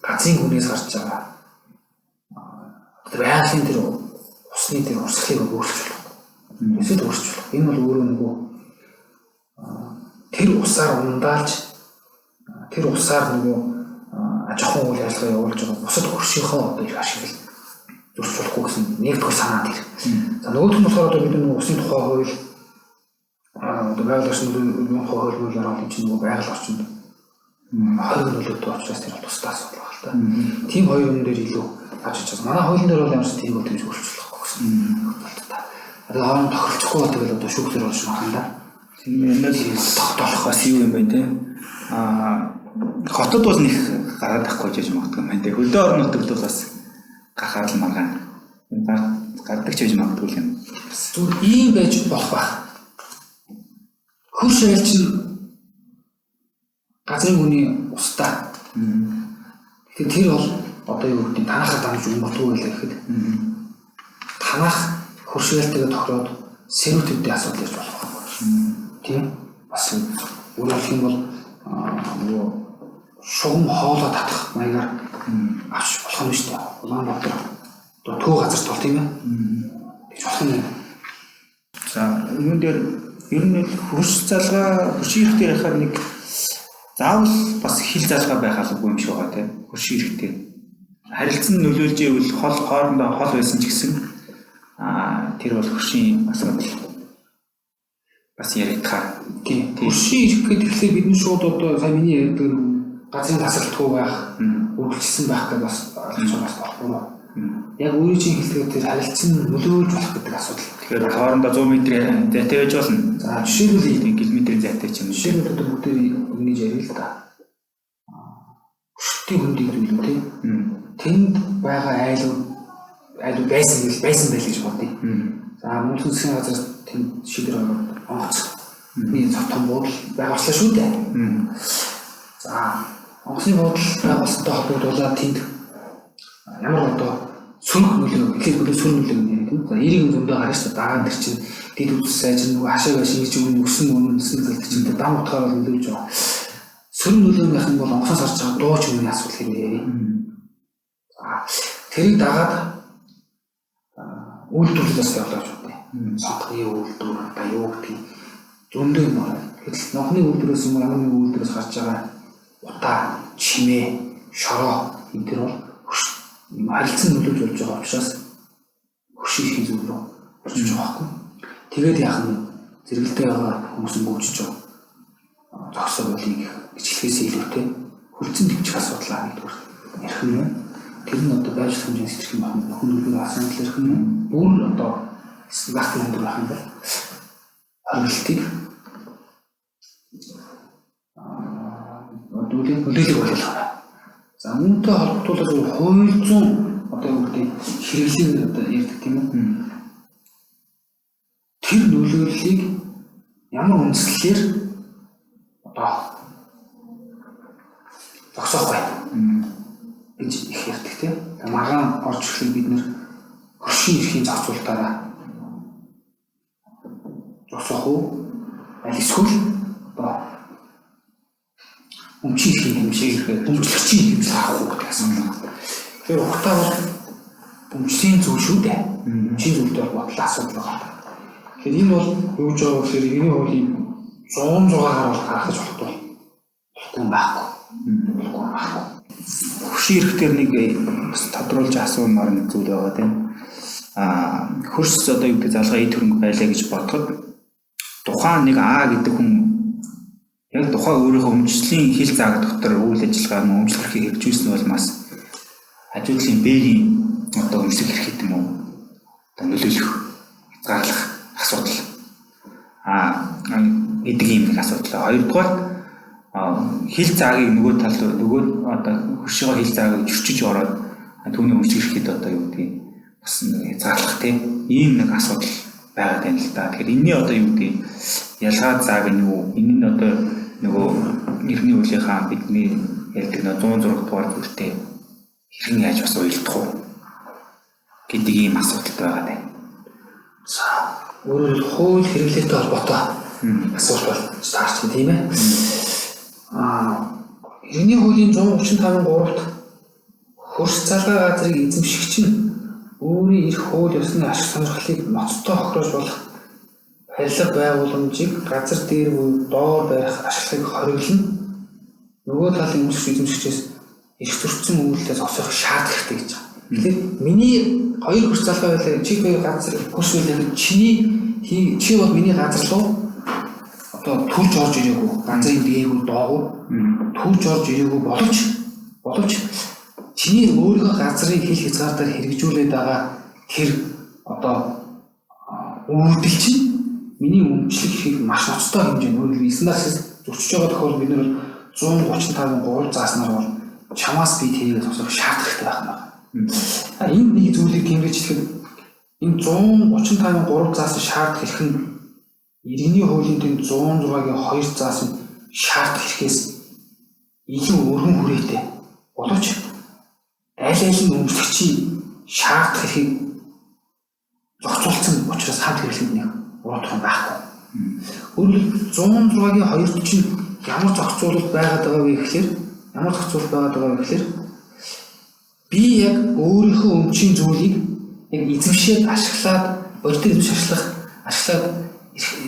газрын гүнээс гарч байгаа. Тэр байгалийн тэр усны тэр урсгалыг өөрчилж болох. Эсвэл өөрчилж болох. Энэ бол өөрөө нөгөө тэр усаар ундаалж тэр усаар нөгөө аж ахуйн үйл ажиллагаа явуулж байгаа бусад хөршийнхөө одоо их ашиглал зөрчиж болохгүй гэсэн нэгдүгээр санаа тэр. За нөгөөх нь болохоор одоо бид нөгөө усын тухай хууль одоо байгаль орчин тухай хууль муулаар бол чинь нөгөө байгаль орчинд хориг нөлөөтэй учраас тэр бол тусдаа асуудал байна л да. Тийм хоёр юм дээр илүү авч ичээс. Манай хуулийн дээр бол ямар ч тийм үйл тэгж өөрчлөх болохгүй гэсэн. Одоо хооронд тохиролцохгүй бол тэгэл одоо шүүхлэр болж магадгүй да. Тийм ээ тогтоолох бас юу юм бэ те? Хотод бол нэг гараад авахгүй гэж магадгүй юм байна те. Хөдөө орон нутагт бол бас гарахаар л маргаан гардаг ч гэж магадгүй юм. Зүгээр ийм байж болох байх. Хөрш айл чинь газрын хүний устай. Тэгэхээр тэр бол одоо юу гэдэг танахаар дамж өнгөрдгөө байлаа гэхэд танах хөрш айлтайгаа тохироод сэрүүтүүдийн асуудал ярьж болох байхгүй. Тийм бас өөрөөр хэлэх юм бол нөгөө шугам хоолой татах маягаар авч болох юм шүү дээ. Улаанбаатар одоо төв газарт бол тийм ээ. Тэгж болох юм. За юун дээр ер нь хөрш залгаа хөршийн эрх дээр яхаар нэг заавал бас хил залгаа байх албагүй юм шиг байгаа тийм. Хөршийн эрх дээр харилцан нөлөөлж ивэл хол хоорондоо хол байсан ч гэсэн тэр бол хөршийн асуудал бас яригдахаар. Тийм. Хөршийн эрх гэдэг тэгэхээр бидний шууд одоо сая миний ярьдаг газрын тасралтгүй байх, үргэлжилсэн байх гэдэг бас ойлгож байгаа бас болохгүй. Яг өөрийн чинь хэлдгээр тэр харилцан нөлөөлж болох гэдэг асуудал. Тэгэхээр хоорондоо 100 метрийн зайтай байж болно. За жишээлбэл 1 км-ийн зайтай ч юм уу. Жишээлбэл одоо бүгдээ ингэж ярил л да. Хөштийн хөндийг зүйлүү те. Тэнд байгаа айлууд байсан гэж байсан байл гэж бодъё. За Монголын засгийн газраас тэнд шийдвэр гаргаад онгоц. Миний цог том буудал байгуулсан шүү дээ. За онгоцны буудал байгуулсантай холбогдуулаад тэнд ямар одоо сөрөг нөлөө, эхлээд нөлөө сөрөг нөлөө гэнэ тийм. За эрийг зөндөө гарна шүү дээ. Дараа нь тэр чинь дэд үс сайжир нөгөө хашаа байш ингэж өмнө өсөн өмнө өсөн зэлт чинь дам утгаар бол нөлөөлж байгаа. Сөрөг нөлөө байх юм бол онгоцоос гарч байгаа дуу чимээний асуудал хэрэг. За тэрийг дагаад үйлдвэрлэл бас явуулж байна. Цонхны үйлдвэр одоо юу гэдгийг зөндөө юм байна. Гэтэл нохны үйлдвэрээс юм ямар нэгэн үйлдвэрээс гарч байгаа утаа, чимээ, шороо энэ төр бол харилцан нөлөөлж болж байгаа учраас хөшийн эрхийн зүйл рүү очиж байгаа байхгүй. Тэгээд яах нь зэрэгэлдээ байгаа хүмүүс нь гүйжиж байгаа. Зогсоо болыг гэж хэлхээс илүүтэй хөлцөн төвчих асуудлаа нэгдүгээр ярих юм байна. Тэр нь одоо байрлал хэмжээний сэтгэх юм байна. Хүн нөлөө асуудал ярих юм байна. Бүр одоо стандарт өндөр байх юм бол хоригдлтыг нөлөөлөх болох байна. За үүнтэй холбогдуулаад хууль зүйн одоо юу гэдэг хэрэглээг одоо ярьдаг тийм үү? Тэр нөлөөллийг ямар үндслээр одоо зогсоох вэ гэж их ярьдаг тийм. Маргаан орж ирэхлээр бид нэр хөршийн эрхийн зохицуултаараа зогсоох уу? Аль эсвэл одоо өмчийн эрхийн хэмжээ, өмчлөгчийн хэмжээ авах уу гэдэг асуудал байна. Тэгэхээр ухтаа бол өмчлийн зүйл шүү дээ. Өмчийн зүйлтэй бол бодлоо асуудал байгаа. Тэгэхээр энэ бол юу гэж байгаа вэ гэхээр иргэний хуулийн 106-аар бол гаргаж болохгүй байхгүй. Болохгүй байхгүй. Хөршийн эрх дээр нэг бас тодруулж асуумаар нэг зүйл байгаа тийм. Хөрс одоо юу гэдэг залгаа эд хөрөнгө байлаа гэж бодоход тухайн нэг А гэдэг хүн яг тухайн өөрийнхөө өмчлөлийн хил зааг дотор үйл ажиллагаа мөн өмчлөх эрхийг хэрэгжүүлсэн бол бас хажуудлын Б-ийн одоо өмчлөх эрх гэдэг юм уу? Одоо нөлөөлөх, хязгаарлах асуудал. Гэдэг ийм нэг асуудал. Хоёрдугаар хил заагийг нөгөө тал нөгөө одоо хөршийнхөө хил заагийг зөрчиж ороод түүний өмчлөх эрхэд одоо юу гэдгийг бас нэг хязгаарлах тийм ийм нэг асуудал байгаад байна л да. Тэгэхээр энэний одоо юу гэдгийг ялгаа зааг нь юу? Энэ нь одоо нөгөө иргэний хуулийнхаа бидний ярьдаг 106 дугаар зүйлтэй хэрхэн яаж бас уялдах уу гэдэг ийм асуудал байгаа даа. За өөрөөр хууль хэрэглээтэй холбоотой асуулт бол таарч байна тийм ээ. Иргэний хуулийн 135-ын 3-т хөрс залгаа газрыг эзэмшигч нь өөрийн эрх хууль ёсны ашиг сонирхлыг ноцтой хохируулж болох барилга байгууламжийг газар дээр буюу доор барих ашиглахыг хориглоно. Нөгөө талын өмсгч эзэмшигчээс эрх зөрчсөн үйлдэлээ зогсоох шаардлагатай гэж байгаа. Тэгэхээр миний хоёр хөрс залгаа байлаа, чи хоёр газар хөрс байлаа гэж чиний чи бол миний газар руу одоо төрж орж ирээгүй, газрын дээгүүр доогуур төрж орж ирээгүй боловч чиний өөрийнхөө газрыг хил хязгаартаар хэрэгжүүлээд байгаа тэр одоо үйлдэл чинь миний өмчлөх эрхийг маш ноцтой хэмжээнд өөрөлдөх. Стандарт зөрчиж байгаа тохиолдолд бид нар 135-ын 3 зааснаар бол чамаас би тэрийг зогсоох шаардлагатай байх юм байна. Энэ нэг зүйлийг тэмдэглэж хэлэхэд энэ 135-ын 3 заасан шаардах эрх нь иргэний хуулийн тэнд 106-гийн 2 заасан шаардах эрхээс илүү өргөн хүрээтэй. Боловч аль аль нь өмчлөгчийн шаардах эрхийг зохицуулсан учраас хамт хэрэглэхэд нэг уруутах юм байхгүй. Өөрөлд 106-гийн 2-д чинь ямар зохицуулалт байгаад байгаа вэ гэхлээр ямар зохицуулалт байгаад байгаа вэ гэхлээр би яг өөрийнхөө өмчийн зүйлийг яг эзэмшээд ашиглаад бодитоор эзэмш ашиглаад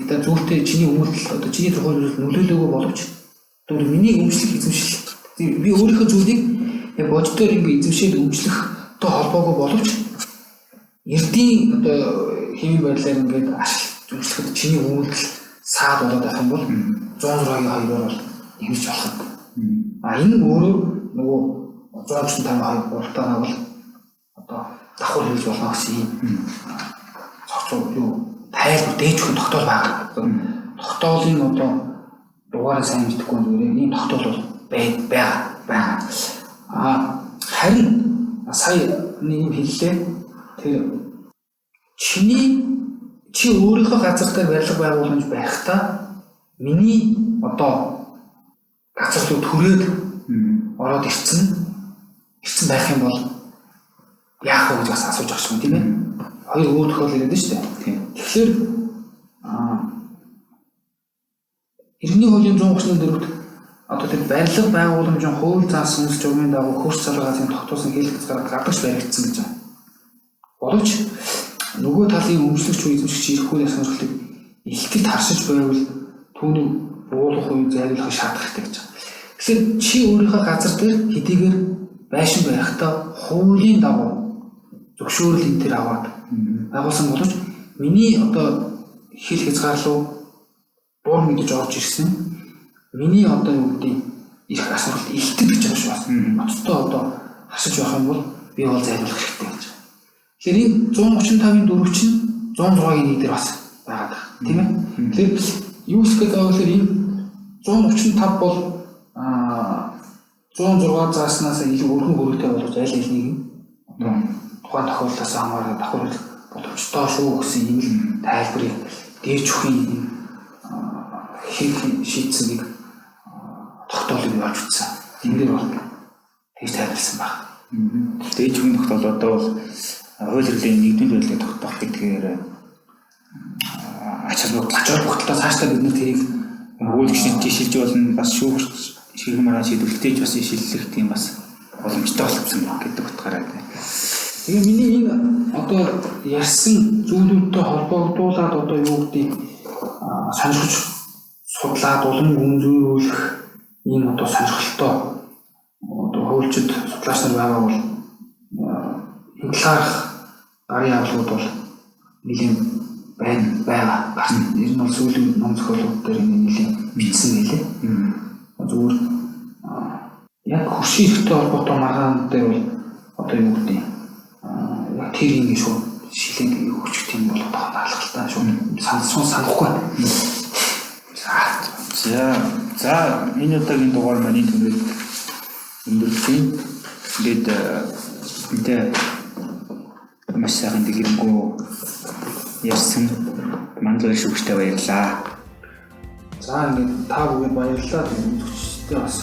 одоо зүйлтэй чиний өмөлдөл одоо чиний тухай нөлөөлөөгүй боловч одоо миний өмчлөх эзэмшил би өөрийнхөө зүйлийг яг бодитоор ингэ эзэмшээд өмчлөхтэй холбоогүй боловч эрдийн одоо хэвийн байдлаар ингээд ашиглаж өмчлөхөд чиний үйлдэл саад болоод байх юм бол 106-гийн 2-оор бол нэмж болох юм. А энэ өөрөө нөгөө 135 2 гуравтайгаа бол одоо давхар хийж болно гэсэн юм зохицуу юу тайлбар дээжхэн тогтоол байгаа. Тогтоолын одоо дугаараа сайн мэдэхгүй зүгээр ийм тогтоол бол байгаа. А харин сая нэг юм хэллээ. Тэр чиний чи өөрийнхөө газар дээр барилга байгууламж байхдаа миний одоо газар руу түрээд ороод ирсэн байх юм бол яах вэ гэж бас асууж байгаа юм тийм ээ. Хоёр өөр тохиолдол яриад шүү дээ. Тэгэхээр иргэний хуулийн 134-т одоо тэр барилга байгууламжийн хууль заасан үндэс журмын дагуу хөрс салгаа газрын тогтоосон хэл хязгаар гадагш баригдсан гэж байна. Боловч нөгөө талын өмчлөгч үе эзэмшигч эрх хуулийн сонирхлыг илтгэл харшиж байвал түүнийг буулгах үе зайлуулах шаардлага хэрэгтэй гэж байна. Тэгэхээр чи өөрийнхөө газар дээр хэдийгээр байшин барихтаа хуулийн дагуу зөвшөөрөл энэ төр аваад байгуулсан боловч миний одоо хэл хязгаар руу буур мэдэж орж ирсэн миний одоо юу гэдэг эрх асуулт илтгэл гэж байгаа шүү бас. Ноцтой одоо хасаж байх юм бол би бол зайлуулах хэрэгтэй гэж. Тэгэхээр энэ 135-ын 4 чинь 106-гийн 1 дээр бас байгаад байгаа. Тийм ээ. Тэгэхээр юу хэлэх гээд байгаа вэ? Энэ 135 бол 106 зааснаас илүү өргөн хөрөгтэй болгож аль аль нэг нь одоо тухайн тохиолдлоос хамаарат давхар боломжтой шүү гэсэн ийм л тайлбарыг дээжхийн хийх шийдсэн нэг тогтоолыг олж утсан. Энэ дээр бол тэгж тайлбарласан баг. Дээжхийн тогтоол одоо бол хууль хэрэглээний нэгдүгээр байдлыг тогтоох гэдгээр ач холбогдолтой цаашдаа бид нэр тэрийг хууль шилж болно, бас шүүх ширхэг маргаан шийдвэрлэлтэйч бас шилжлэх тийм бас боломжтой болсон гэдэг утгаараа. Тэгээ миний энэ одоо ярьсан зүйлүүдтэй холбогдуулаад одоо юу гэдгийг сонирхож судлаад улам гүнзгийрүүлэх ийм одоо сонирхолтой одоо хуульчид судлаач нар байгаа бол энэ талаарх гарын авлагууд бол нэлийн байна байгаа. Ер нь бол сүүлийн ном зохиолууд дээр энэ нэлийн бичсэн байлээ. Зүгээр яг хөршийн эрхтэй холбоотой маргаан дээр бол одоо юу гэдэг яг тэр ингэ шууд шилээд өгчих тийм бол одоо алхалтай шууд санахгүй байна. За энэ удаагийн дугаар маань энэ түнэд өндөрлөж байна. Ингээд бидээ маш сайхан дэлгэрэнгүй ярьсан мандал шүүгчтэй баярлалаа. За ингээд та бүхэнд баярлалаа. Үзэгчдээ бас